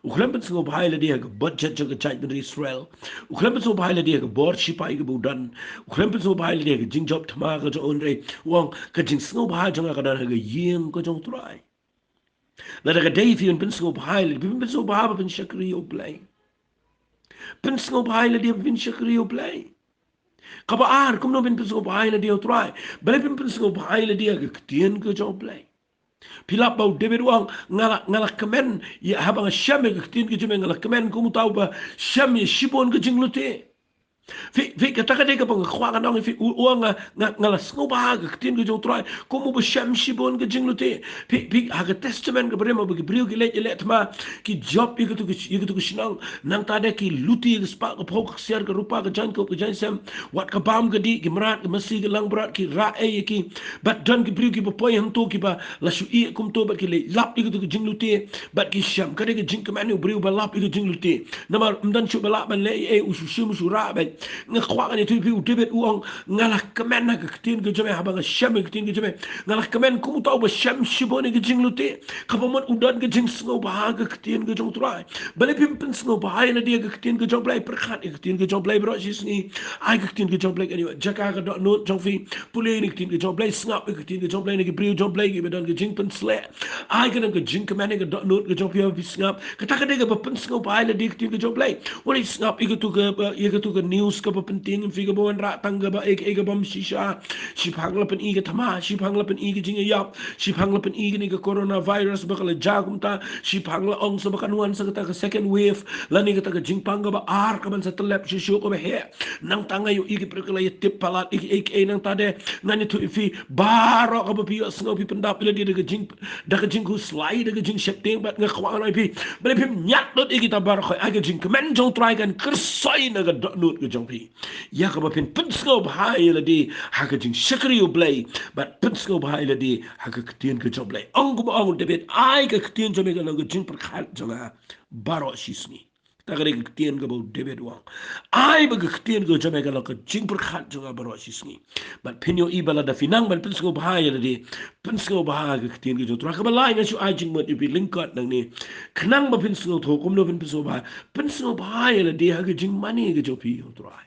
U khlem pynsngewbha ïa lade ha ka budget jong ka jaitbynriew Israel. U khlem pynsngewbha ïa lade ha ka bor shipai kaba u don. U khlem pynsngewbha ïa lade ha ka jingjop thma ka jong u, hynrei u ong, ka jingsngewbha jong nga ka don ha ka ïing ka jong u Trai. Lada ka dei phi ban pynsngewbha ïa lade, phin pynsngewbha ba phin shakri ïa u Blei. Pynsngewbha ïa lade ba phin shakri ïa u Blei. Kaba ar, kumno phin pynsngewbha ïa lade ha u Trai? Balei phin pynsngewbha ïa lade ha ka ktien ka jong u Blei? Phi lap ba u David u ong, nga la, nga la kmen, ïa, haba nga shem ïa ka ktien ka jong me, nga la kmen kum uta uba shem ïa shibun ka jinglute. Phi, phi, kata ka dei kaba nga kwah ngan ong ïa phi, u, u ong nga, nga, nga la sngewbha ha ka ktien ka jong u Trai kum uba shem shibun ka jinglute. Phi, phi, ha ka Testament kaba rim, haba ki briew ki leit ïaleh thma, ki jop ïa katu ka, ïa katu ka shnong, nangta de ki lute ïa ka spah ka phew, ka ksiar ka rupa, ka jaiñkup ka jaiñsem, wat ka bam ka dih, ki mrad ki masi, ki langbrot, ki rah ei ïa ki. Bad don ki briew kiba poi hangto kiba la shu ïeh kumto bad ki leit lap ïa katu ka jinglute bad ki shem. Ka dei ka jingkmen ïa u briew ba lap ïa ka jinglute. Namar ym don shuh ba lah ban leh ei ei, u shu shim u shu rah beit. Nga kwah ngan ïathuh ïa phi, u David u ong, nga la kmen ha ka ktien ka jong me, haba nga shem ïa ka ktien ka jong me, nga la kmen kum uta uba shem shibun ïa ka jinglute. Kaba mut u don ka jingsngewbha ha ka ktien ka jong u Trai. Balei phim pynsngewbha ïa lade ha ka ktien ka jong u Blei? Pyrkhat ïa ka ktien ka jong u Blei baroh shi sngi. Ai ka ktien ka jong u Blei kane ha jaka ka dohnud jong phi. Pule ïa ka ktien ka jong u Blei, sngap ïa ka ktien ka jong u Blei na ki briew jong u Blei kiba don ka jingpynsleh. Ai ka don ka jingkmen ha ka dohnud ka jong phi haba phi sngap. Kata ka dei kaba pynsngewbha ïa lade ha ka ktien ka jong u Blei. Wat leit sngap ïa katu ka, ïa katu ka news kaba pyntieng ïa phi, kaba wanrah tang kaba ei ei, kaba ym shisha. Shiphang la pyni ka thma, shiphang la pyni ka jingïap, shiphang la pyni kane ka coronavirus ba ka la jia kumta, shiphang la ong sa ba kan wan sa kata ka second wave, lane kata ka jingpang kaba ar kaban sa tyllep shuh shuh kaba heh. Nangta nga ïohi ki briew ki la ïatip palat ïa kiei kiei, nangta de ngan ïathuh ïa phi, baroh kaba phi ïohsngew phi pyndap ïa lade da ka jing, da ka jingkhuslai, da ka jingsheptieng, bad nga kwah ngan ong ïa phi, balei phim ñiad lut ïa kita baroh khoit? Ai ka jingkmen jong u Trai kan kyrsoi na ka dohnud ka jong phi. Ïa kaba phin pynsngewbha ïa lade ha ka jingshakri ïa u Blei bad pynsngewbha ïa lade ha ka ktien ka jong u Blei. Ong kumba ong u David, ai ka ktien jong me kan long ka jingpyrkhat jong nga baroh shi sngi. Kata ka dei ka ktien kaba u David u ong. Ai ba ka ktien ka jong me kan long ka jingpyrkhat jong nga baroh shi sngi. Bad phin ïohi ba lada phi nang ban pynsngewbha ïa lade, pynsngewbha ha ka ktien ka jong u Trai. Kaba lai, nga shu ai jingmut ïa phi lyngkot nangne, khnang ba phin sngewthuh kumno phin pynsngewbha. Pynsngewbha ïa lade ha ka jingmane ka jong phi ïa u Trai.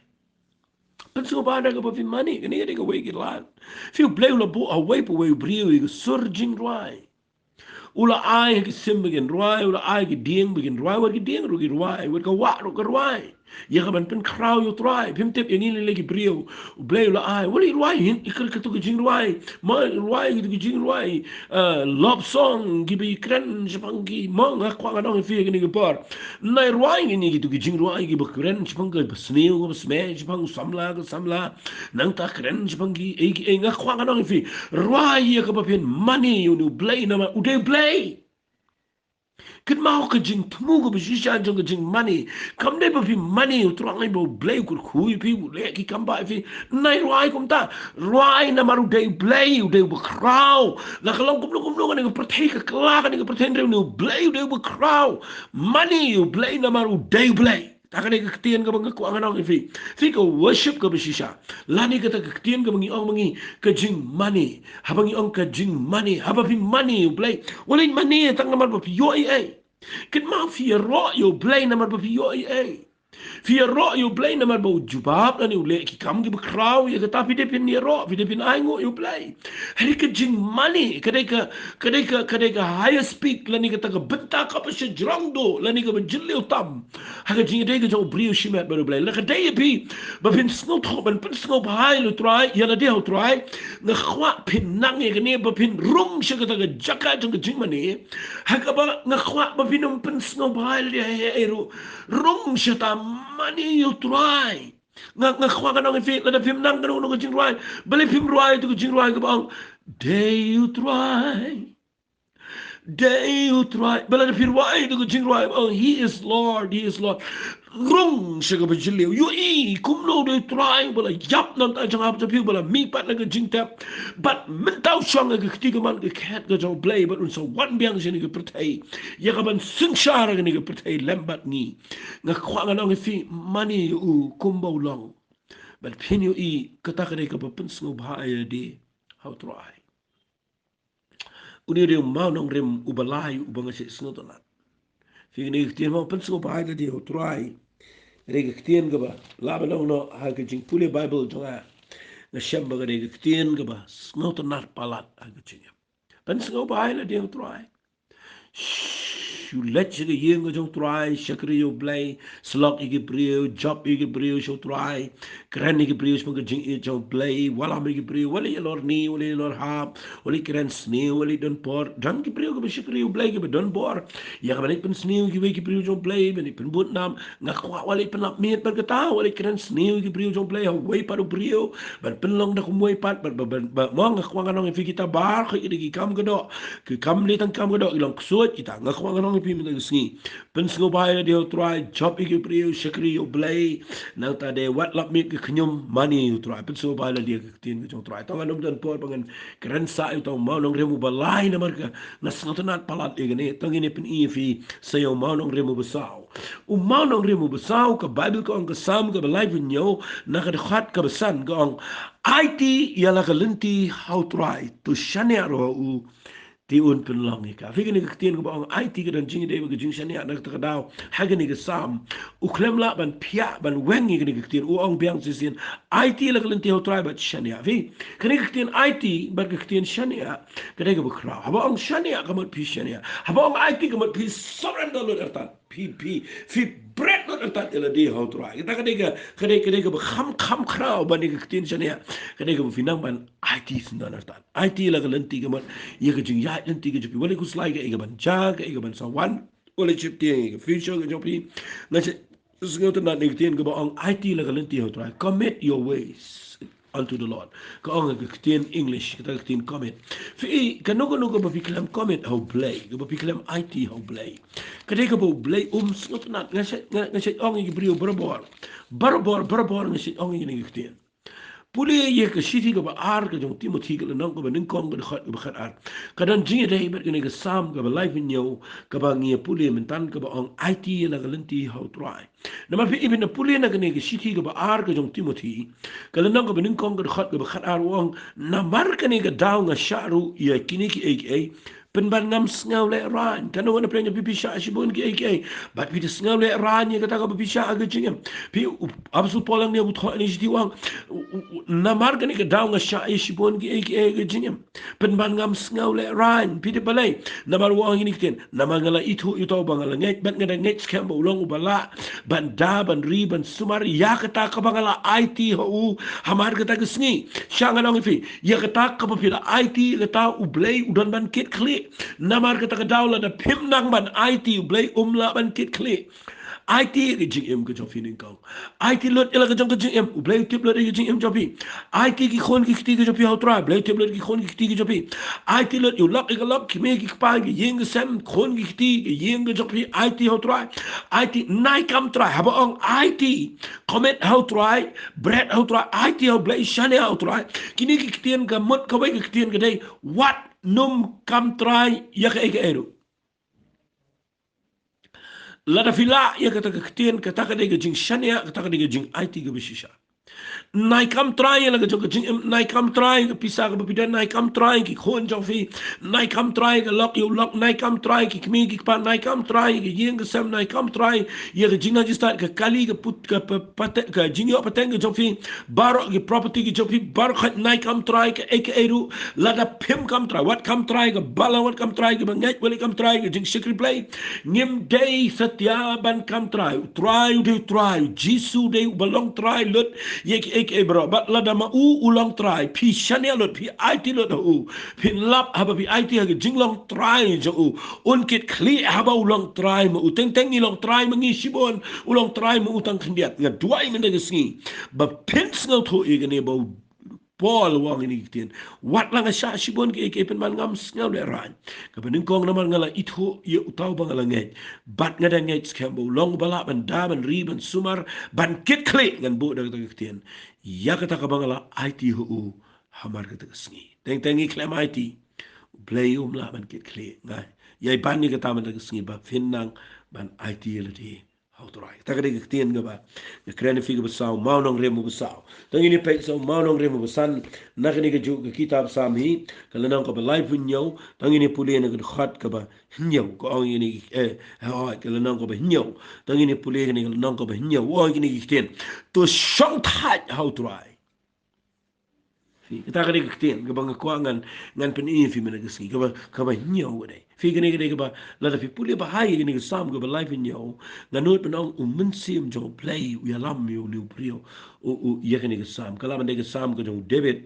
Pynsngewbha da kaba phi mane. Kane ka dei kawei ki lad. Phi, u Blei u la buh ha uwei pa uwei u briew ïa ka sur jingrwai. U la ai ha ki sim ba kin rwai, u la ai ha ki dieng ba kin rwai, wat ki dieng ruh ki rwai, wat ka wah ruh ka rwai. Ïa kaban pynkhraw ïa u Trai. Phim tip, ïa ngi lei lei ki briew, u Blei u la ai, wat leit rwai, ïa katu ka jingrwai. Mo, rwai katu ka jingrwai, eh, love song kiba kren shaphang ki, mo, nga kwah ngan ong ïa phi kane ka por. Nai rwai kine kitu ki jingrwai kiba kren shaphang kaba sniew, kaba sma, shaphang u samla, ka samla. Nangta kren shaphang ki ei ki ei, nga kwah ngan ong ïa phi, rwai ïa kaba phin mane ïa une u Blei namar u dei u Blei. Kynmaw, ka jingthmu kaba shisha jong ka jingmane kam dei ba phi mane ïa u Trai ba u Blei u kyrkhu ïa phi, u leh ki kam bah ïa phi. Nai rwai kumta. Rwai namar u dei u Blei, u dei uba khraw. La ka long kumno kumno kane ka pyrthei ka kylla, kane ka pyrthei hynriew, une u Blei u dei uba khraw. Mane ïa u Blei namar u dei u Blei. Kata ka dei ka ktien kaba nga kwah ngan ong ïa phi. Phi, ka worship kaba shisha, lane kata ka ktien kaba ngi ong ma ngi, ka jingmane. Haba ngi ong ka jingmane, haba phi mane ïa u Blei, wat leit mane tang namar ba phi ïoh ei ei. Kynmaw, phi ïaroh ïa u Blei namar ba phi ïoh ei ei. Phi ïaroh ïa u Blei namar ba u jubab lane u leh ki kam kiba khraw, ïa kata phi dei phin ïaroh, phi dei phin ainguh ïa u Blei. Hynrei ka jingmane ka dei ka, ka dei ka, ka dei ka highest peak lane kata ka bynta kaba shajrong duh lane kaba jylliew tam ha ka jingïadei ka jong u briew shimet bad u Blei. La ka dei ïa phi ba phin sngewthuh ban pynsngewbha ïa u Trai, ïa lade ha u Trai, nga kwah phin nang ïa kane ba phin rung sha kata ka jaka jong ka jingmane. Ha kaba nga kwah ba phin ym pynsngewbha ïa lade ha ei ei ruh. Rung shata, mane ïa u Trai. Nga, nga kwah ngan ong ïa phi, lada phim nang kano kano ka jingrwai, balei phim rwai ïa tu ka jingrwai kaba ong, Dei u Trai, dei u Trai. Ba lada phi rwai ïa tu ka jingrwai kaba ong, He is Lord, He is Lord, rung sha kaba jylliew. Ïohi kumno u dei u Trai ba la ïap na ka bynta jong nga bad jong phi, ba la mihpat na ka jingtep, bad mynta u shong ha ka kti kamon ka khet ka jong u Blei, bad un sa wan biang shane ha ka pyrthei ïa kaban synshar ha kane ka pyrthei lem bad ngi. Nga kwah ngan ong ïa phi, mane ïa u kumba u long. Bad phin ïohi kata ka dei kaba pynsngewbha ïa lade ha u Trai. Une u dei u mawnongrim uba lai uba nga shait sngewtynnat. Phi, kane ka ktien ba pynsngewbha ïa lade ha u Trai, ka dei ka ktien kaba lah ban long noh ha ka jingpule Baibl jong nga. Nga shem ba ka dei ka ktien kaba sngewtynnat palat ha ka jingim. Pynsngewbha ïa lade ha u Trai. Shu leit sha ka ïing ka jong u Trai, shakri ïa u Blei, slok ïa ki briew, jop ïa ki briew sha u Trai. Kren ïa ki briew shaphang ka jingïeit jong U Blei, wallam ïa ki briew, wat leit ïalor ni, wat leit ïalor hap, wat leit kren sniew, wat leit don por. Don ki briew kiba shakri U Blei kiba don bor. Ïa kaba leit pynsniew ïa kiwei ki briew jong U Blei, ban leit pynbud nam, nga kwah wat leit pynlap miet bad kata, wat leit kren sniew ïa ki briew jong U Blei ha uwei pat u briew, ban pynlong da kumwei pat, bad, bad, bad, bad, mo nga kwah ngan ong ïa phi kita baroh ki dei ki kam ka doh, ki kam lei tang kam ka doh, ki long ksuid kita, nga kwah ngan ong ïa phi mynta ka sngi. Pynsngewbha ïa lade ha U Trai, jop ïa ki briew, shakri ïa U Blei, nangta de wat lap miet ka khñium, mane ïa U Trai, pynsngewbha ïa lade ha ka ktien ka jong U Trai. To ngan ym don por ba ngan kren sah ïa uta u mawnongrim uba lai namar ka, nga sngewtynnat palat ïa kane, to ngin ïa pyni ïa phi sa ïa u mawnongrim uba saw. U mawnongrim uba saw, ka Baibl ka ong, ka Salm kaba laiphew hynñiew, na ka dkhot kaba san ka ong, aiti ïa la ka lynti ha U Trai, to shaniah ruh ha u, te un pynlong ïa ka. Phi, kane ka ktien kaba ong aiti ka don jingïadei bad ka jingshaniah na kata ka daw. Ha kane ka Salm, u khlem lah ban phiah ban weng ïa kane ka ktien, u ong biang shisien, aiti ïa la ka lynti ha U Trai bad shaniah. Phi, kane ka ktien aiti bad ka ktien shaniah ka dei kaba khraw. Haba ong shaniah ka mut phi shaniah. Haba ong aiti ka mut phi surrender lut artat. Phi, phi, phi bret lut artat ïa lade ha U Trai. Kata ka dei ka, ka dei, ka dei kaba kham, kham khraw ban ïa ka ktien shaniah. Ka dei kaba phi nang ban aiti syndon artat. Aiti ïa la ka lynti ka mut ïa ka jingïaid lynti ka jong phi. Wat leit khuslai kaei kaban jia, kaei kaban sa wan. Wat leit sheptieng ïa ka future ka jong phi. Nga shu sngewtynnat ïa ka ktien kaba ong aiti ïa la ka lynti ha U Trai. Commit your ways unto the Lord. Ka ong ha ka ktien English, kata ka ktien commit. Phi, kano kano kaba phi khlem commit ha U Blei, kaba phi khlem aiti ha U Blei, ka dei kaba U Blei um sngewtynnat. Nga shu, nga, nga shu ong ïa ki briew barabor. Barabor, barabor nga shu ong ïa kane ka ktien. Pule ïa ka shithi kaba ar ka jong u Timothi, ka lynnong kaba nyngkong, ka dkhot kaba khatar. Ka don jingïadei bad kane ka Salm kaba laiphew hynñiew kaba ngi ïa pule mynta, kaba ong aiti ïa la ka lynti ha U Trai. Namar phi, phi pule na kane ka shithi kaba ar ka jong u Timothi, ka lynnong kaba nyngkong, ka dkhot kaba khatar, u ong, namar kane ka daw nga shah ruh ïa kine kiei kiei, pynban ngam sngewlehraiñ. Katno wat na pdeng jong phi phi shah shibun kiei kiei, bad phi da sngewlehraiñ ïa kata kaba phi shah ha ka jingim. Phi, u Apostol Paul hangne u thoh ïa kane ka shithi, u ong, u, u, u, namar kane ka daw nga shah ïa shibun kiei kiei ha ka jingim, pynban ngam sngewlehraiñ. Phi tip balei? Namar u ong ïa kine ki ktien, namar nga la ithuh ïa uta uba nga la ngeit, bad nga da ngeit skhem ba u long uba lah ban da, ban ri, ban sumar ïa kata kaba nga la aiti ha u hamar kata ka sngi. Sha ngan ong ïa phi, ïa kata kaba phi la aiti, ïa kata U Blei u don ban kit khlieh. Namar kata ka daw lada phim nang ban aiti, U Blei um lah ban kit khlieh. Aiti ïa ka jingim ka jong phi nyngkong. Aiti lut ïa la ka jong ka jingim, U Blei u tip lut ïa ka jingim jong phi. Aiti ki khun ki kti ka jong phi ha U Trai, U Blei u tip lut ïa ki khun ki kti ka jong phi. Aiti lut ïa u lok ïa ka lok, ki kmie ki kpa, ki ïing ki sem, khun ki kti, ki ïing ka jong phi, aiti ha U Trai. Aiti, nai kam Trai, haba ong aiti, commit ha U Trai, bret ha U Trai, aiti ha U Blei, shaniah ha U Trai. Kine ki ktien ka mut kawei ka ktien ka dei, wat nym kam Trai ïa kaei kaei ruh. Lada phi lah ïa kata ka ktien, kata ka dei ka jingshaniah, kata ka dei ka jingaiti kaba shisha. Nai kam Trai ïa la ka jong ka jingim, nai kam Trai ïa ka pisa kaba phi don, nai kam Trai ïa ki khun jong phi, nai kam Trai ïa ka lok ïa u lok, nai kam Trai ïa ki kmie ki kpa, nai kam Trai ïa ka ïing ka sem, nai kam Trai ïa ka jingïaid jingstad, ka kali, ka put, ka pa-, pate-, ka jingïoh pateng ka jong phi, baroh ki property ki jong phi, baroh, nai kam Trai kaei kaei ruh. Lada phim kam Trai, wat kam Trai ka balang, wat kam Trai kaba ngeit, wat leit kam Trai ka jingshakri Blei. Ngim dei satia ban kam Trai. U Trai u dei U Trai, U Jisu u dei uba long Trai lut ïa kiei kiei baroh. Bad lada ma u u long Trai, phi shaniah lut, phi aiti lut ha u, phin lap haba phi aiti ha ka jinglong Trai jong u. Un kit khlieh haba u long Trai ma u. Teng teng ngi long Trai ma ngi shibun, u long Trai ma u tang khyndiat. Nga duwai mynta ka sngi ba phin sngewthuh ïa kane, ba u Paul u ong ïa kine ki ktien, wat la nga shah shibun kiei kiei, pynban ngam sngewlehraiñ. Kaba nyngkong, namar nga la ithuh ïa uta uba nga la ngeit, bad nga da ngeit skhem ba u long uba lah ban da, ban ri, ban sumar, ban kit khlieh. Ngan buh da kata ka ktien, ïa kata kaba nga la aiti ha u hamar kata ka sngi. Teng teng ngi khlem aiti, U Blei um lah ban kit khlieh. Nga ïai ban ïa kata mynta ka sngi ba phin nang ban aiti ïa lade ha U Trai. Kata ka dei ka ktien kaba nga kren ïa phi kaba saw, mawnongrim uba saw. To ngin ïa peit sa u mawnongrim uba san na kane kajuh ka kitab Salm hi, ka lynnong kaba laiphew hynñiew, to ngin ïa pule na ka dkhot kaba hynñiew, ka ong ïa kine, eh, hooid, ka lynnong kaba hynñiew. To ngin ïa pule kane ka lynnong kaba hynñiew, u ong ïa kine ki ktien, to shongthait ha U Trai. Phi, kata ka dei ka ktien kaba nga kwah ngan, ngan pyni ïa phi mynne ka sngi, kaba, kaba hynñiew ka dei. Phi, kane ka dei kaba, lada phi pule bha ïa kane ka Salm kaba laiphew hynñiew, nga nud ban ong u Mynsiem jong U Blei u ïalam ïa une u briew, u, u, ïa kane ka Salm. Ka la ban dei ka Salm ka jong u David,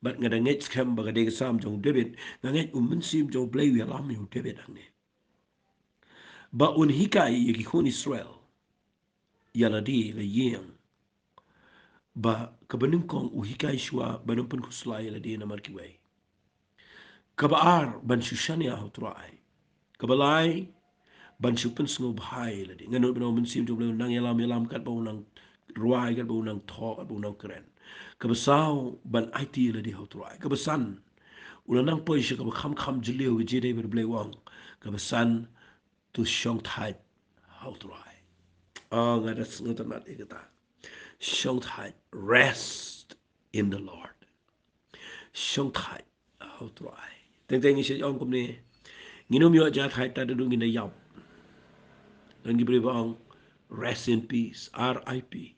bad nga da ngeit skhem ba ka dei ka Salm jong u David, nga ngeit u Mynsiem jong U Blei u ïalam ïa u David hangne. Ba un hikai ïa ki khun Israel ïa lade la ïing. Ba kaba nyngkong u hikai shuwa ban ym pynkhuslai ïa lade namar kiwei. Kaba ar ban shu shaniah ha U Trai. Kaba lai ban shu pynsngewbha ïa lade. Nga nud ban ong u Mynsiem jong U Blei un nang ïalam ïalam katba un nang rwai, katba un nang thoh, katba un nang kren. Kaba saw ban aiti ïa lade ha U Trai. Kaba san u la nang poi sha kaba kham kham jylliew, ka jingïadei bad U Blei, u ong. Kaba san, to shongthait ha U Trai. Oh, nga da sngewtynnat ïa kata. Shongthait, rest in the Lord. Shongthait ha U Trai. Teng teng ngi shu ong kumne, ngin ym ïoh jahthait tad haduh ngin da ïap. Don ki briew ba ong, rest in peace, R I P.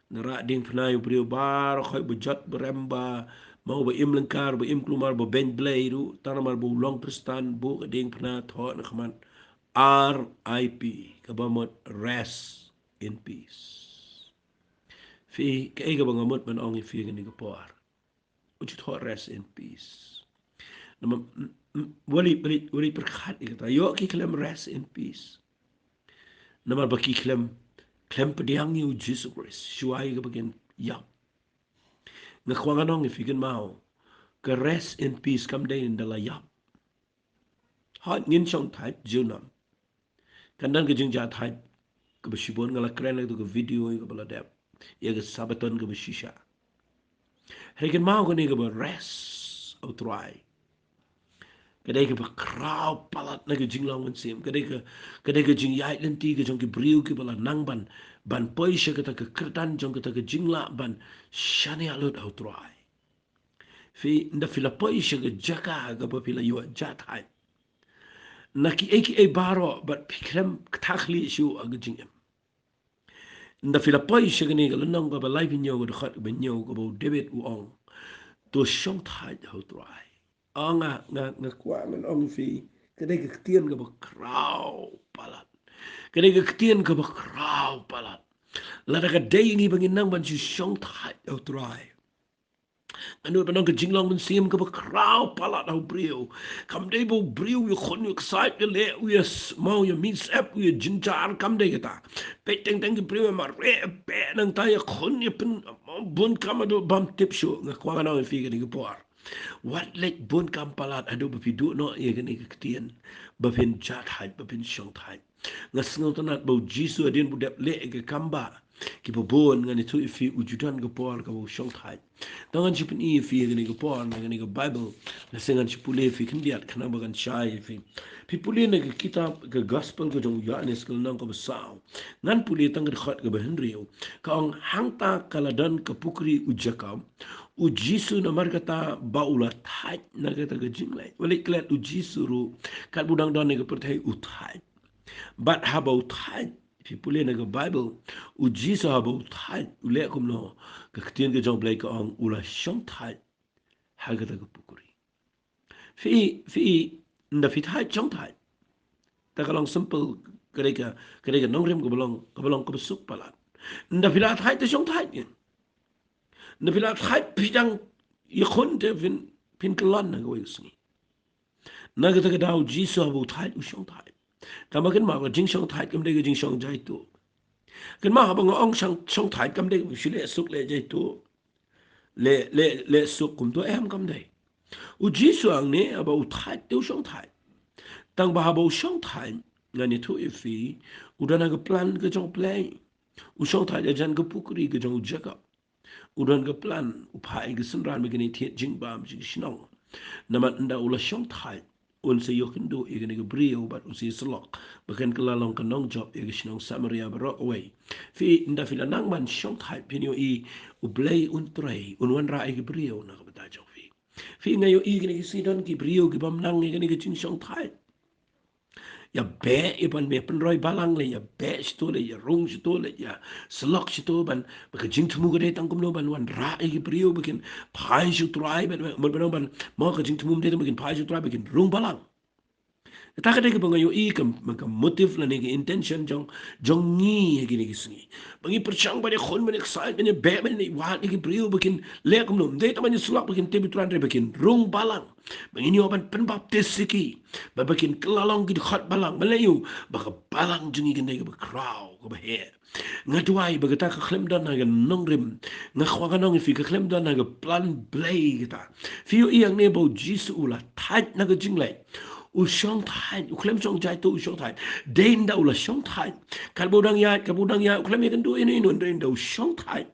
Nga rah diengphna ïa u briew baroh khoit, ba jot ba rem, ba maw, ba im lyngkar, ba im kulmar, ba beiñ Blei ruh, tang namar ba u long Khristan, buh ka diengphna, thoh na khmat. R I P, kaba mut rest in peace. Phi, kaei kaba nga mut ban ong ïa phi kane ka por. U ju thoh rest in peace. Namar, mm, mm, wali, wali, wali pyrkhat ïa kata. Ïoh ki khlem rest in peace. Namar ba ki khlem, khlem pdiang ïa u Jisu Khrist shuwa ïa kaba kin ïap. Nga kwah ngan ong ïa phi kynmaw, ka rest in peace kam dei ynda la ïap. Hooid, ngin shongthait junom. Kan don ka jingjahthait kaba shibun, nga la kren ïa katu ka video ïa kaba la dep ïa ka Sabbaton kaba shisha. Hynrei kynmaw, kane kaba rest ha U Trai, ka dei kaba khraw palat na ka jinglong mynsiem. Ka dei ka, ka dei ka jingïaid lynti ka jong ki briew kiba la nang ban, ban poi sha kata ka kyrdan jong kata ka jinglah ban shaniah lut ha U Trai. Phi, ynda phi la poi sha ka jaka kaba phi la ïoh jahthait, na kiei kiei baroh, bad phi khlem kthah khlieh shuh ha ka jingim. Ynda phi la poi sha kane ka lynnong kaba laiphew hynñiew, ka dkhot kaba hynñiew, kaba u David u ong, to shongthait ha U Trai. Ah, nga, nga, nga kwah ngan ong ïa phi, ka dei ka ktien kaba khraw palat. Ka dei ka ktien kaba khraw palat. Lada ka dei ngi ba ngin nang ban shu shongthait ha U Trai, nga nud ban ong ka jinglong mynsiem kaba khraw palat ha u briew kam dei ba u briew u ïakhun, u ïaksaid, u ïaleh, u ïa s-, maw, u ïamih syep, u ïajynjar, kam dei kata. Peit teng teng ki briew ïa mareh, peit nangta ïakhun, ïapyn, maw, bun kam haduh bym tip shuh. Nga kwah ngan ong ïa phi kane ka por, wat leit bun kam palat haduh ba phi duh noh ïa kane ka ktien, ba phin jahthait, ba phin shongthait. Nga sngewtynnat ba u Jisu hadien ba u dep leh ïa ka kam ba, kiba bun, ngan ïathuh ïa phi, u ju don ka por kaba u shongthait. To ngan shu pyni ïa phi ha kane ka por na kane ka Baibl, lane ngan shu pule ïa phi khyndiat khnang ba kan shai ïa phi. Phi pule na ka kitab ka Gospel ka jong u Ïoannis, ka lynnong kaba saw. Ngan pule tang ka dkhot kaba hynriew. Ka ong, hangta ka la don ka pukri u Jakob, u Jisu namarkata ba u la thait na kata ka jingleh. Wat leit klet, u Jisu ruh katba u dang don ha ka pyrthei u thait. Bad haba u thait, phi pule na ka Baibl, u Jisu haba u thait, u leh kumno? Ka ktien ka jong u Blei ka ong, u la shongthait ha kata ka pukri. Phi, phi, ynda phi thait, shongthait. Ta ka long simple, ka dei ka, ka dei ka nongrim kaba long, kaba long kaba suk palat. Ynda phi la thait, to shongthait ïa. Ynda phi la thait, phi dang ïakhun, te phin, phin kyllon ha kawei ka sngi. Na kata ka daw u Jisu haba u thait, u shongthait. Tangba kynmaw, ka jingshongthait kam dei ka jingshong jaituh. Kynmaw, haba nga ong shong, shongthait kam dei ba shu leh suk leh jaituh, leh, leh, leh suk kumto, em, kam dei. U Jisu hangne haba u thait te u shongthait. Tangba haba u shongthait, ngan ïathuh ïa phi, u don ha ka plan ka jong u Blei. U shongthait hajan ka pukri ka jong u Jakob. U don ka plan, u phah ïa ka synran ba kin ïa thied jingbam sha ka shnong. Namar ynda u la shongthait, un sa ïoh kynduh ïa kane ka briew bad un sa ïasyllok ba kan kylla long ka nongjop ïa ka shnong Samaria baroh kawei. Phi, ynda phi la nang ban shongthait, phin ïohi u Blei un trei, un wanrah ïa ka briew na ka bynta jong phi. Phi, nga ïohi kine ki sngi don ki briew ki bym nang ïa kane ka jingshongthait. ïa beh, ïa ban beh pynroi balang, leh ïa beh shito, leh ïa rung shito, leh ïa syllok shito, ban, ba ka jingthmu ka dei tang kumno ban wanrah ïa ki briew ba kin phai sha U Trai, ban, ban, ban, ban, mo ka jingthmu dei tang ba kin phai sha U Trai, ba kin rung balang. Kata ka dei kaba nga ïohi ka, ka motive lane ka intention jong, jong ngi ha kine ki sngi. Ba ngi pyrshang ban ïakhun, ban ïaksaid, ban ïabeh, ban ïawad ïa ki briew ba kin leh kumno. Ym dei tang ban ïasyllok ba kin tip ïa U Trai, hynrei ba kin rung balang. Ba ngin ïoh ban pynbaptis ïa ki. Ba, ba kin kylla long ki dkhot balang. Ban leh aïu, ba ka balang jong ngi kan dei kaba khraw, kaba heh. Nga duwai ba kata ka khlem don ha ka nongrim. Nga kwah ban ong ïa phi, ka khlem don ha ka plan Blei kata. Phi ïohi hangne ba U Jisu u la thait na ka jingleh. U shong thait, u khlem shong jai to, u shong thait. Dei ynda u la shong thait, katba u dang ïaid, katba u dang ïaid, u khlem ïakynduh ïano ïano, dei ynda u shong thait,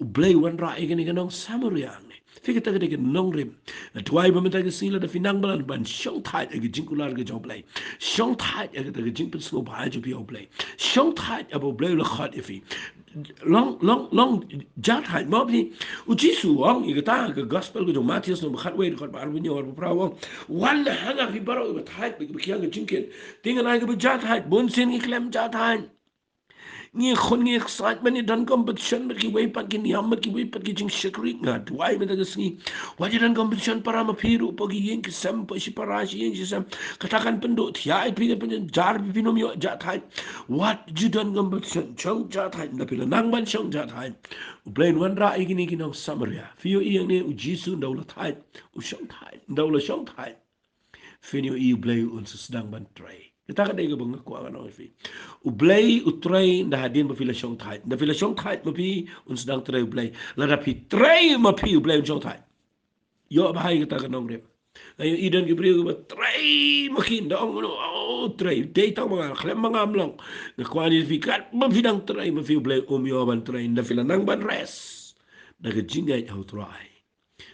U Blei u wanrah ïa kane ka nong Samaria hangne. Phi, kata ka dei ka nongrim. Nga duwai ba mynta ka sngi lada phi nang ban, ban shong thait ha ka jingkular ka jong U Blei, shong thait ha kata ka jingpynsngewbha jong phi ïa U Blei, shong thait haba U Blei u la khot ïa phi. Long, long, long jahthait, mo phi. U Jisu u ong ïa kata ha ka gospel ka jong u Mathaios lynnong ba khatwei, dkhot ba arphew hynñiew, arphew phra, u ong: Wan ha nga phi baroh kiba thait bad kiba khiah ka jingkit, te ngan ai kaba jahthait. Bunsien ngi khlem jahthait. Ngi khun, ngi ïaksaid ban ïadon competition bad kiwei pat ki niam, bad kiwei pat ki jingshakri. Nga duwai mynta ka sngi, wat ïadon competition para ma phi ruh, hapoh ki ïing ki sem, hapoh shipara shi ïing shi sem. Kata kan pynduh thiah ïa phi, kan pynjar ïa phi, phim ïoh jahthait. Wat ju don competition, shong jahthait. Ynda phi la nang ban shong jahthait, U Blei un wanrah ïa kine ki nong Samaria. Phi ïohi hangne U Jisu ynda u la thait, u shong thait. Ynda u la shong thait, phin ïohi U Blei un sa sdang ban trei. Kata ka dei kaba nga kwah ban ong ïa phi. U Blei u trei ynda hadien ba phi la shong thait. Ynda phi la shong thait ma phi, un sdang trei U Blei. Lada phi trei ma phi, U Blei un shong thait. Ïoh bha ïa kata ka nongrim. Nga ïohi don ki briew kiba trei ma ki, ynda ong, oh, trei dei tang ma nga, khlem ma nga ym long. Nga kwah ong ïa phi, katba phi dang trei ma phi, U Blei um ïoh ban trei. Ynda phi la nang ban rest na ka jingngeit ha U Trai,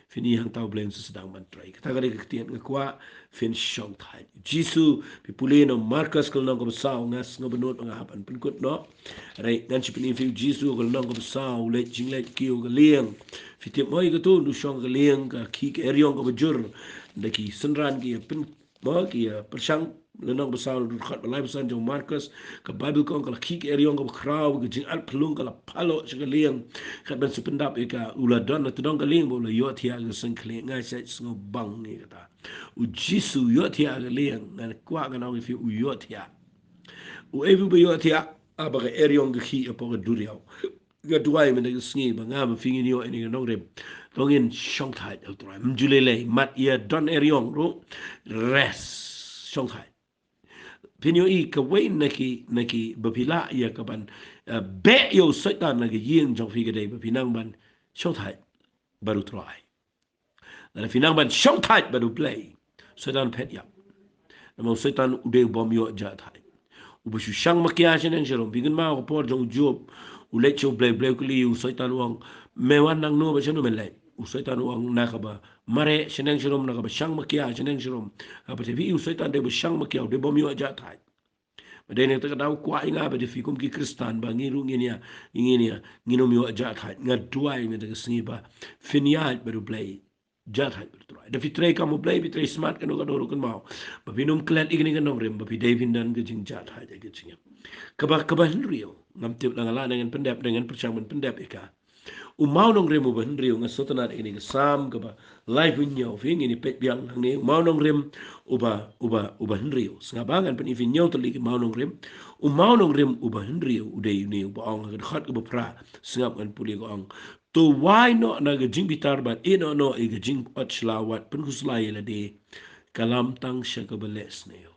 phin ïohi hangta U Blei un sa sdang ban trei. Kata ka dei ka ktien, nga kwah phin shong thait. Jisu, phi pule na u Markos ka lynnong kaba saw, nga sngewbha ban nud ba nga hap ban pynkut noh. Hynrei ngan shu pyni ïa phi U Jisu ka lynnong kaba saw, u leit jingleit kiew ha ka lieng. Phi tip mo ïa kato, u shong ha ka lieng, ka khih ka eriong kaba jur. Ynda ki synran ki ïa pyn, mo, ki ïa pyrshang. Lynnong ba saw, dkhot ba lai phew san jong u Markos, ka Baibl ka ong ka la khih ka eriong kaba khraw, ka jingarphyllung ka la phaloh sha ka lieng. Kat ban sa pyndap ïa ka, u la don na tdong ka lieng bad u la ïohthiah ha ka seng khlieh. Nga shait sngewbang ïa kata. U Jisu u ïohthiah ha ka lieng, ngan kwah ngan ong ïa phi, u ïohthiah. Uei uba ïohthiah? Haba ka eriong ka khih hapoh ka duriaw. Nga duwai mynta ka sngi ba nga bad phi ngin ïoh ïa kane ka nongrim. To ngin shong thait ha U Trai. Ym ju lei lei, mat ïa don eriong ruh, rest, shong thait. Phin ïohi kawei na ki, na kiba phi lah ïa ka ban, eh, beh ïa u Soitan na ka ïing jong phi ka dei ba phi nang ban shong thait bad U Trai. Lada phi nang ban shong thait bad U Blei, u Soitan u phet ïap. Namar u Soitan u dei u bym ïoh jahthait, uba shu shang makia shaneng sharum. Phi kynmaw ka por jong u Job, u leit sha U Blei, U Blei u kylli, u Soitan u ong, me wan nangno bad shano men leit? U Soitan u ong, na kaba mareh shaneng sharum, na kaba shang makia shaneng sharum. Haba tip phi, u Soitan u dei uba shang makia, u dei u bym ïoh jahthait. Ba dei na kata ka daw u kwah ïa nga bad ïa phi kum ki Khristan ba ngi ruh ngin ïa, ngin ïa, ngin ym ïoh jahthait. Nga duwai mynta ka sngi ba phin ïaid bad U Blei, jahthait bad U Trai. Da phi trei kam U Blei, phi trei smat kano kano ruh, kynmaw ba phin ym klet ïa kane ka nongrim, ba phi dei phin don ka jingjahthait ha ka jingim. Kaba, kaba hynriew, ngam tip la nga lah ne ngan pyndep, ne ngan pyrshang ban pyndep ïa ka. U mawnongrim uba hynriew, nga sngewtynnat ïa kane ka Salm kaba laiphew hynñiew, phi, ngin ïa peit biang hangne, u mawnongrim uba, uba, uba hynriew. Sngap ba ngan pyni ïa phi hynñiew tylli ki mawnongrim. U mawnongrim uba hynriew u dei une uba ong ha ka dkhot kaba phra. Sngap, ngan pule, ka ong: To wai noh na ka jingbitar bad ïehnoh noh ïa ka jingpynoh shlawat, pynkhuslai ïa lade, kylla tang sha kaba leh sniew.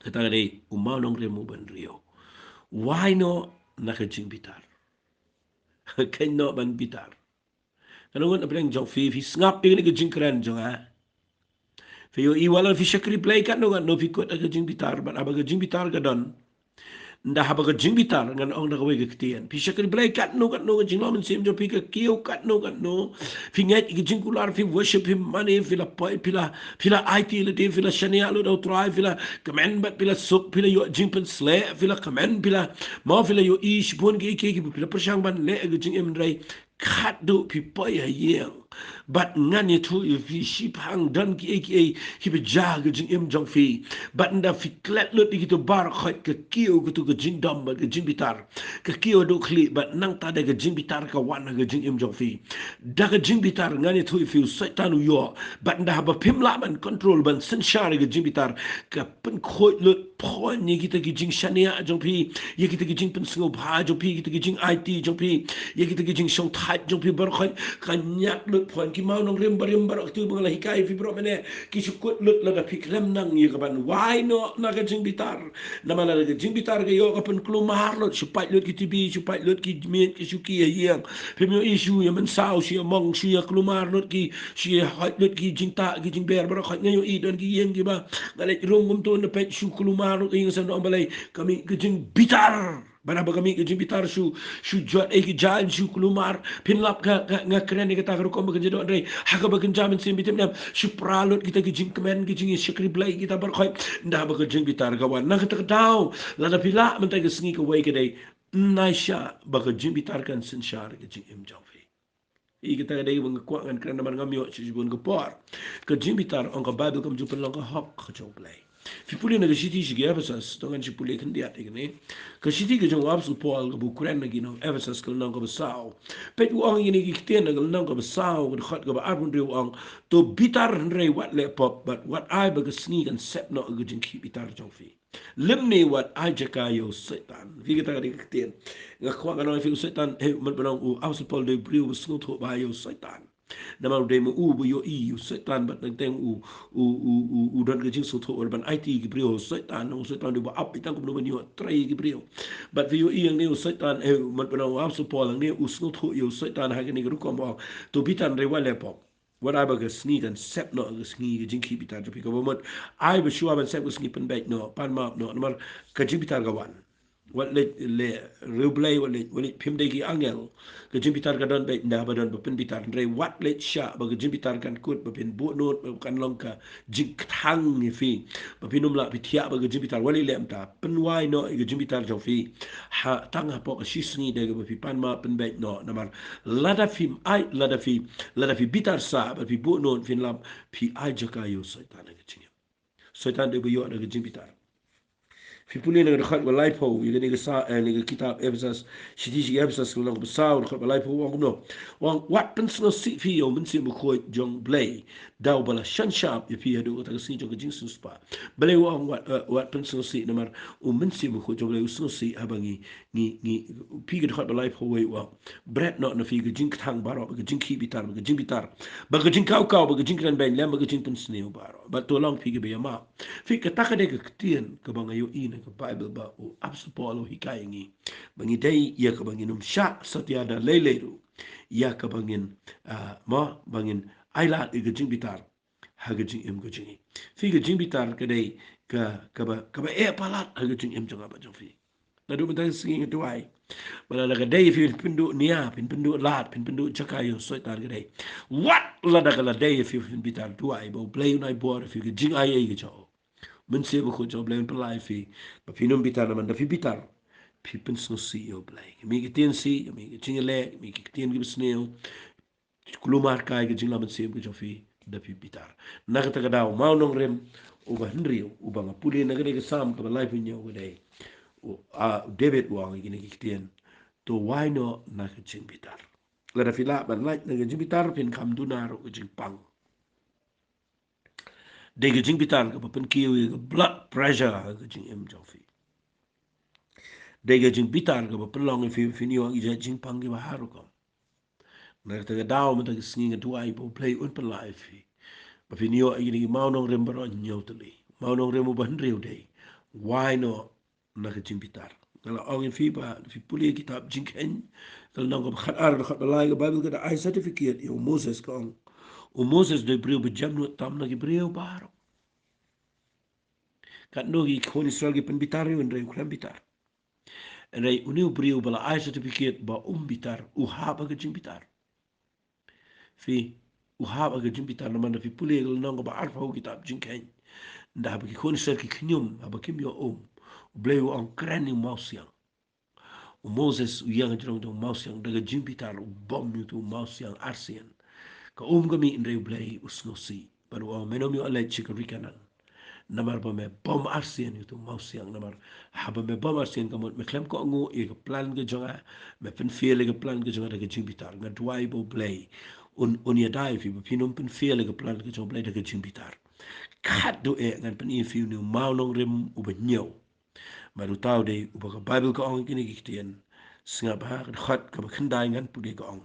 Kata ka dei u mawnongrim uba hynriew. Wai noh na ka jingbitar. Kynnoh ban bitar. Kano ngut na pdeng jong phi, phi sngap ïa kane ka jingkren jong nga? Phi ïohi wat la phi shakri Blei katno katno, phi kut ha ka jingbitar, bad haba ka jingbitar ka don. Ynda haba ka jingbitar, ngan ong da kawei ka ktien, phi shakri Blei katno katno, ka jinglong mynsiem jong phi ka kiew katno katno, phi ngeit ïa ka jingkular, phi worship, phi mane, phi la poi, phi la, phi la aiti ïa lade, phi la shaniah lut ha U Trai, phi la kmen bad phi la suk, phi la ïoh jingpynsleh, phi la kmen, phi la, mo, phi la ïohi shibun kiei kiei kiba phi la pyrshang ban leh ha ka jingim, hynrei khatduh phi poi ha ïing, bad ngan ïathuh ïa phi, shiphang don kiei kiei kiba jia ha ka jingim jong phi. Bad ynda phi klet lut ïa kito baroh khoit, ka kiew kito ka jingdom bad ka jingbitar ka kiew haduh khlieh, bad nangta da ka jingbitar ka wan ha ka jingim jong phi. Da ka jingbitar ngan ïathuh ïa phi, u Soitan u ïoh. Bad ynda haba phim lah ban control, ban synshar ïa ka jingbitar, ka pynkhuid lut poi ïa kita ki jingshaniah jong phi, ïa kita ki jingpynsngewbha jong phi, kita ki jingaiti jong phi, ïa kita ki jingshongthait jong phi baroh khoit, ka ñiad lut poi. Ki mawnongrim barim baroh kito ba nga la hikai ïa phi baroh mynne, ki shu kut lut lada phi khlem nang ïa ka ban wai noh na ka jingbitar. Namar lada ka jingbitar ka ïoh, ka pynkulmar lut, shu pait lut ki TV, shu pait lut ki miet, ki shuki ha ïing. Phim ïohi, shu ïa mynsaw, shu ïa mong, shu ïa kulmar lut ki, shu ïa hoit lut ki jingtah, ki jingber baroh khoit. Nga ïohi don ki ïing kiba nga leit rung kumto, na peit shu kulmar lut ïing, sa ong balei? Ka mih ka jingbitar. Bad haba ka mih ka jingbitar, shu, shu jot ei ki jaiñ, shu kulmar. Phin lap ka, ka, nga kren ïa kata ka rukom ba kynja doh, hynrei ha kaba kynja mynsiem, phi tip ne em, shu pra lut kita ki jingkmen, ki jingïashakri Blei kita baroh khoit. Ynda haba ka jingbitar ka wan, na kata ka daw, lada phi lah mynta ka sngi, kawei ka dei, nai shah ba ka jingbitar kan synshar ka jingim jong phi. Ïa kata ka dei ba nga kwah ngan kren namar ngam ïoh shuh shibun ka por. Ka jingbitar, ong ka Baibl, kam ju pynlong ka hok ka jong U Blei. Phi pule na ka shithi sha ki Ephesus, to ngan shu pule khyndiat ïa kane. Ka shithi ka jong u Apostol Paul kaba u kren na ki nong Ephesus, ka lynnong kaba saw. Peit, u ong ïa kine ki ktien na ka lynnong kaba saw, ka dkhot kaba arphew hynriew, u ong: To bitar hynrei wat leh pop, bad wat ai ba ka sngi kan sep noh ka jingkhih bitar jong phi. Lymne wat ai jaka ïa u Soitan. Phi, kata ka dei ka ktien. Nga kwah ngan ong ïa phi, u Soitan, eh, man ba nong u Apostol Paul dei u briew ba sngewthuh bha ïa u Soitan. Namar u dei ma u ba ïohi ïa u Soitan, bad teng teng u, u, u, u, u don ka jingsngewthuh ban aiti ïa ki briew ha u Soitan. U Soitan u dei ba ap, tang kumno ban ïoh trei ïa ki briew. Bad phi ïohi hangne u Soitan, eh, man ba nong u Apostol Paul hangne u sngewthuh ïa u Soitan ha kane ka rukom ba ong: To bitar hynrei wat leh pop. Wat ai ba ka sngi kan sep noh ka sngi ka jingkhih bitar jong phi. Kaba mut, ai ba shuwa ban sep ka sngi, pynbeit noh, pan map noh, namar ka jingbitar ka wan. Wat leit leh riewblei, wat leit, wat leit phim dei ki angel. Ka jingbitar ka don beit, ynda ba don ba pynbitar. Hynrei wat leit shah ba ka jingbitar kan kut, ba phin buh nud, ba kan long ka jingkthang ïa phi, ba phin ym lah phi thiah bad ka jingbitar. Wat leit leh kumta. Pynwai noh ïa ka jingbitar jong phi ha, tang hapoh ka shi sngi, da kaba phi pan map, pynbeit noh. Namar lada phim ai, lada phi, lada phi bitar sah bad phi buh nud, phin lap, phi ai jaka ïa u Soitan ha ka jingim. Soitan dei ba ïoh na ka jingbitar. Phi pule na ka dkhot ba laiphew ïa kane ka sa, eh, na ka kitab Ephesus, shithi sha ki Ephesus, ka lynnong kaba saw, dkhot ba laiphew, u ong kumno? U ong: Wat pynsngewsih phi ïa u Mynsiem Bakhuid jong U Blei, da uba la shonshap ïa phi haduh kata ka sngi jong ka jingsngewspah. Balei u ong wat, eh, wat pynsngewsih? Namar u Mynsiem Bakhuid jong U Blei u sngewsih haba ngi, ngi, ngi, phi, ka dkhot ba laiphew wei, u ong: Bret noh na phi ka jingkthang baroh, ka jingkhih bitar, ka jingbitar, bad ka jingkaw kaw, bad ka jingkren beiñ lem, bad ka jingpynsniew baroh. Bad to long phi kiba ïamap. Phi, kata ka dei ka ktien kaba nga ïohi na ka Baibl ba u Apostol Paul u hikai ïa ngi, ba ngi dei ïa kaba ngin ym shah satia da lei lei ruh, ïa kaba ngin, ah, mo, ba ngin ailad ïa ka jingbitar ha ka jingim ka jong ngi. Phi, ka jingbitar ka dei ka, kaba, kaba eh palat ha ka jingim jong nga bad jong phi. Naduh mynta ka sngi nga duwai ba lada ka dei ïa phi phin pynduh nia, phin pynduh lad, phin pynduh jaka ïa u Soitan, ka dei. Wat lada ka la dei ïa phi phin bitar, duwai ba U Blei un ai bor ïa phi, ka jingaiei ka jong U Mynsiem Bakhuid jong U Blei un pynlait ïa phi, ba phin ym bitar. Namar da phi bitar, phi pynsngewsih ïa U Blei. Ka mih ka ktien sih, ka mih ka jingïaleh, ka mih ki ktien kiba sniew, kulmar kai ka jingïalam mynsiem ka jong phi da phi bitar. Na kata ka daw, mawnongrim uba hynriew uba nga pule na kane ka Salm kaba laiphew hynñiew, ka dei u, ah, u David u ong ïa kine ki ktien: To wai noh na ka jingbitar. Lada phi lah ban lait na ka jingbitar, phin kham duna ruh ka jingpang. Dei ka jingbitar kaba pynkiew ïa ka blood pressure ha ka jingim jong phi. Dei ka jingbitar kaba pynlong ïa phi, phin ïoh ïa ki jingpang kiba har rukom. Na kata ka daw, mynta ka sngi nga duwai ba U Blei un pynlait ïa phi, ba phin ïoh ïa kine ki mawnongrim baroh hynñiew tylli. Mawnongrim uba hynriew dei: Wai noh na ka jingbitar. Nga la ong ïa phi ba phi pule kitab Jingkheiñ, ka lynnong kaba khatar, dkhot ba lai, ka Baibl ka da ai certificate ïa u Moses, ka ong: U Moses u dei u briew ba jem nud tam na ki briew baroh. Katno ki khun Israel ki pynbitar ïa u, hynrei u khlem bitar. Hynrei une u briew ba la ai certificate ba um bitar, u hap ha ka jingbitar. Phi, u hap ha ka jingbitar, namar da phi pule ka lynnong kaba arphew kitab Jingkheiñ, da haba ki khun Israel ki khñium, haba kim ïoh um, U Blei u ong: Kren ïa u mawsiang. U Moses u ïeng hajrong jong u mawsiang da ka jingbitar, u bom ïa utu u mawsiang arsien. Ka um ka mih, hynrei U Blei u sngewsih. Bad u ong, men ym ïoh leit sha ka ri Kanaan. Namar ba me bom arsien ïa utu u mawsiang, namar haba me bom arsien ka mut me khlem kohnguh ïa ka plan ka jong nga, me pynfail ïa ka plan ka jong nga da ka jingbitar. Nga duwai ba U Blei un, un ïada ïa phi ba phin ym pynfail ïa ka plan ka jong U Blei da ka jingbitar. Khatduh eh ngan pyni ïa phi une u mawnongrim uba hynñiew. Bad uta u dei uba ka Baibl ka ong ha kine ki ktien. Sngap ha ka dkhot kaba khyndai ngan pule, ka ong: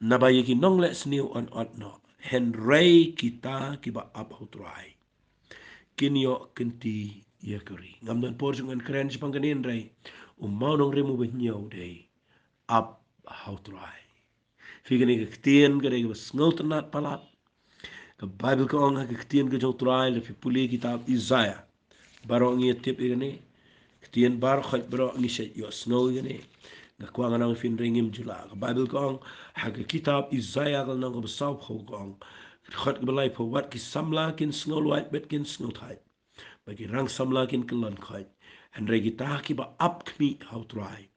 Naba ïa ki nongleh sniew yn ot noh, hynrei kita kiba ap ha U Trai kin ïoh kynti ïa ka ri. Ngam don por shuh ngan kren shaphang kane, hynrei u mawnongrim uba hynñiew u dei: Ap ha U Trai. Phi, kane ka ktien ka dei kaba sngewtynnat palat. Ka Baibl ka ong ha ka ktien ka jong U Trai, lada phi pule kitab Isaiah, baroh ngi tip ïa kane. Ktien baroh, khoit baroh ngi shait ïohsngew ïa kane. Nga kwah ngan ong ïa phi, hynrei ngim ju lah. Ka Baibl ka ong ha ka kitab Isaiah ka lynnong kaba sawphew, ka ong, ka dkhot kaba laiphew: Wat ki samla kin sngewlwait bad kin sngewthait, bad ki rang samla kin kyllon khoit. Hynrei kita kiba ap khmih ha U Trai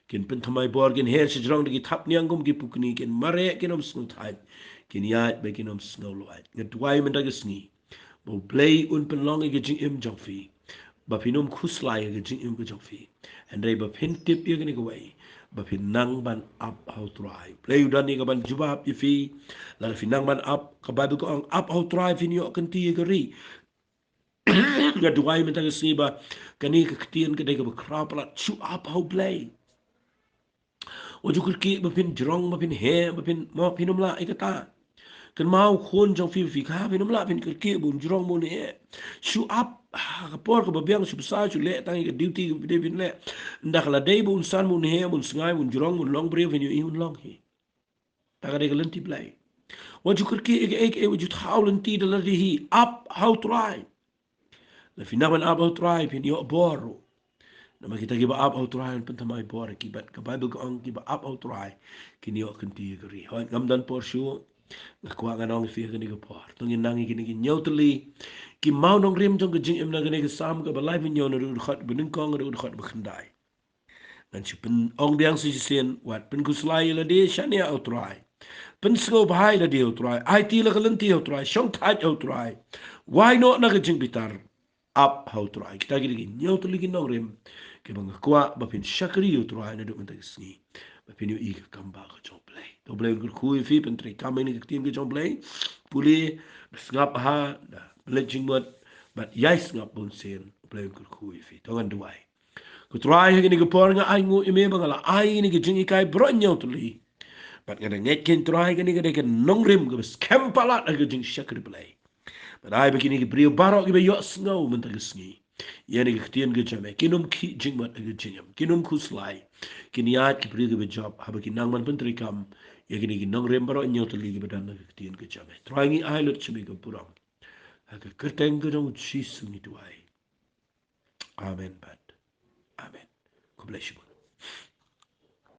kin pynthymmai bor, kin her shajrong da ki thapniang kum ki pukni, kin mareh, kin ym sngewthait, kin ïaid bad kin ym sngewlwait. Nga duwai mynta ka sngi ba U Blei un pynlong ïa ka jingim jong phi, ba phin ym khuslai ïa ka jingim ka jong phi, hynrei ba phin tip ïa kane kawei, ba phin nang ban ap ha U Trai. U Blei u don ïa ka ban jubab ïa phi. Lada phi nang ban ap, ka Baibl ka ong, ap ha U Trai phin ïoh kynti ïa ka ri. Nga duwai mynta ka sngi ba kane ka ktien ka dei kaba khraw palat: shu ap ha U Blei. Wat ju kyrkieh ba phin jrong, ba phin heh, ba phin, mo, phin ym lah ïa kata. Kynmaw u khun jong phi, phi kha, phin ym lah phin kyrkieh ba un jrong, ba un heh. Shu ap ha ka por kaba biang, shu bsa, shu leh tang ïa ka duty kaba dei phin leh. Ynda ka la dei ba un san, ba un heh, ba un sngai, ba un jrong, ba un long briew, phin ïohi un long hi. Ta ka dei ka lynti Blei. Wat ju kyrkieh ïa kaei kaei, wat ju thaw lynti da lade hi. Ap ha U Trai. Lada phi nang ban ap ha U Trai phin ïoh bor ruh. Namar kita kiba ap ha U Trai yn pynthymmai bor ïa ki, bad ka Baibl ka ong kiba ap ha U Trai kin ïoh kynti ïa ka ri. Hooid, ngam don por shuh. Nga kwah ngan ong ïa phi ha kane ka por, to ngin nang ïa kine ki hynñiew tylli ki mawnongrim jong ka jingim na kane ka Salm kaba laiphew hynñiew, naduh u dkhot ba nyngkong haduh u dkhot ba khyndai. Ngan shu pyn-, ong biang sa shisien: Wat pynkhuslai ïa lade, shaniah ha U Trai. Pynsngewbha ïa lade ha U Trai. Aiti la ka lynti ha U Trai. Shongthait ha U Trai. Wai noh na ka jingbitar. Ap ha U Trai. Kita ki dei ki hynñiew tylli ki nongrim kiba nga kwah ba phin shakri ha U Trai naduh mynta ka sngi, ba phin ïohi ka kam ba ka jong U Blei. To U Blei un kyrkhu ïa phi, pyntreikam ïa kane ka ktien ka jong U Blei. Pule, da sngap bha, da pynleit jingmut, bad ïai sngap bunsien. U Blei un kyrkhu ïa phi. To ngan duwai. Ko Trai, ha kane ka por nga ainguh ïa me ba nga la ai ïa kane ka jinghikai baroh hynñiew tylli. Bad nga da ngeit keiñ, Trai, kane ka dei ka nongrim kaba skhem palat ha ka jingshakri Blei. Bad ai ba kine ki briew baroh kiba ïohsngew mynta ka sngi ïa kane ka ktien ka jong me, kin ym khih jingmut ha ka jingim, kin ym khuslai, kin ïaid ki briew kiba jop, haba ki nang ban pyntreikam ïa kine ki nongrim baroh hynñiew tylli kiba don ha ka ktien ka jong me. Trai, ngi ai lut sha me ka burom. Ha ka kyrteng ka jong U Jisu ngi duwai. Amen bad amen. God bless you.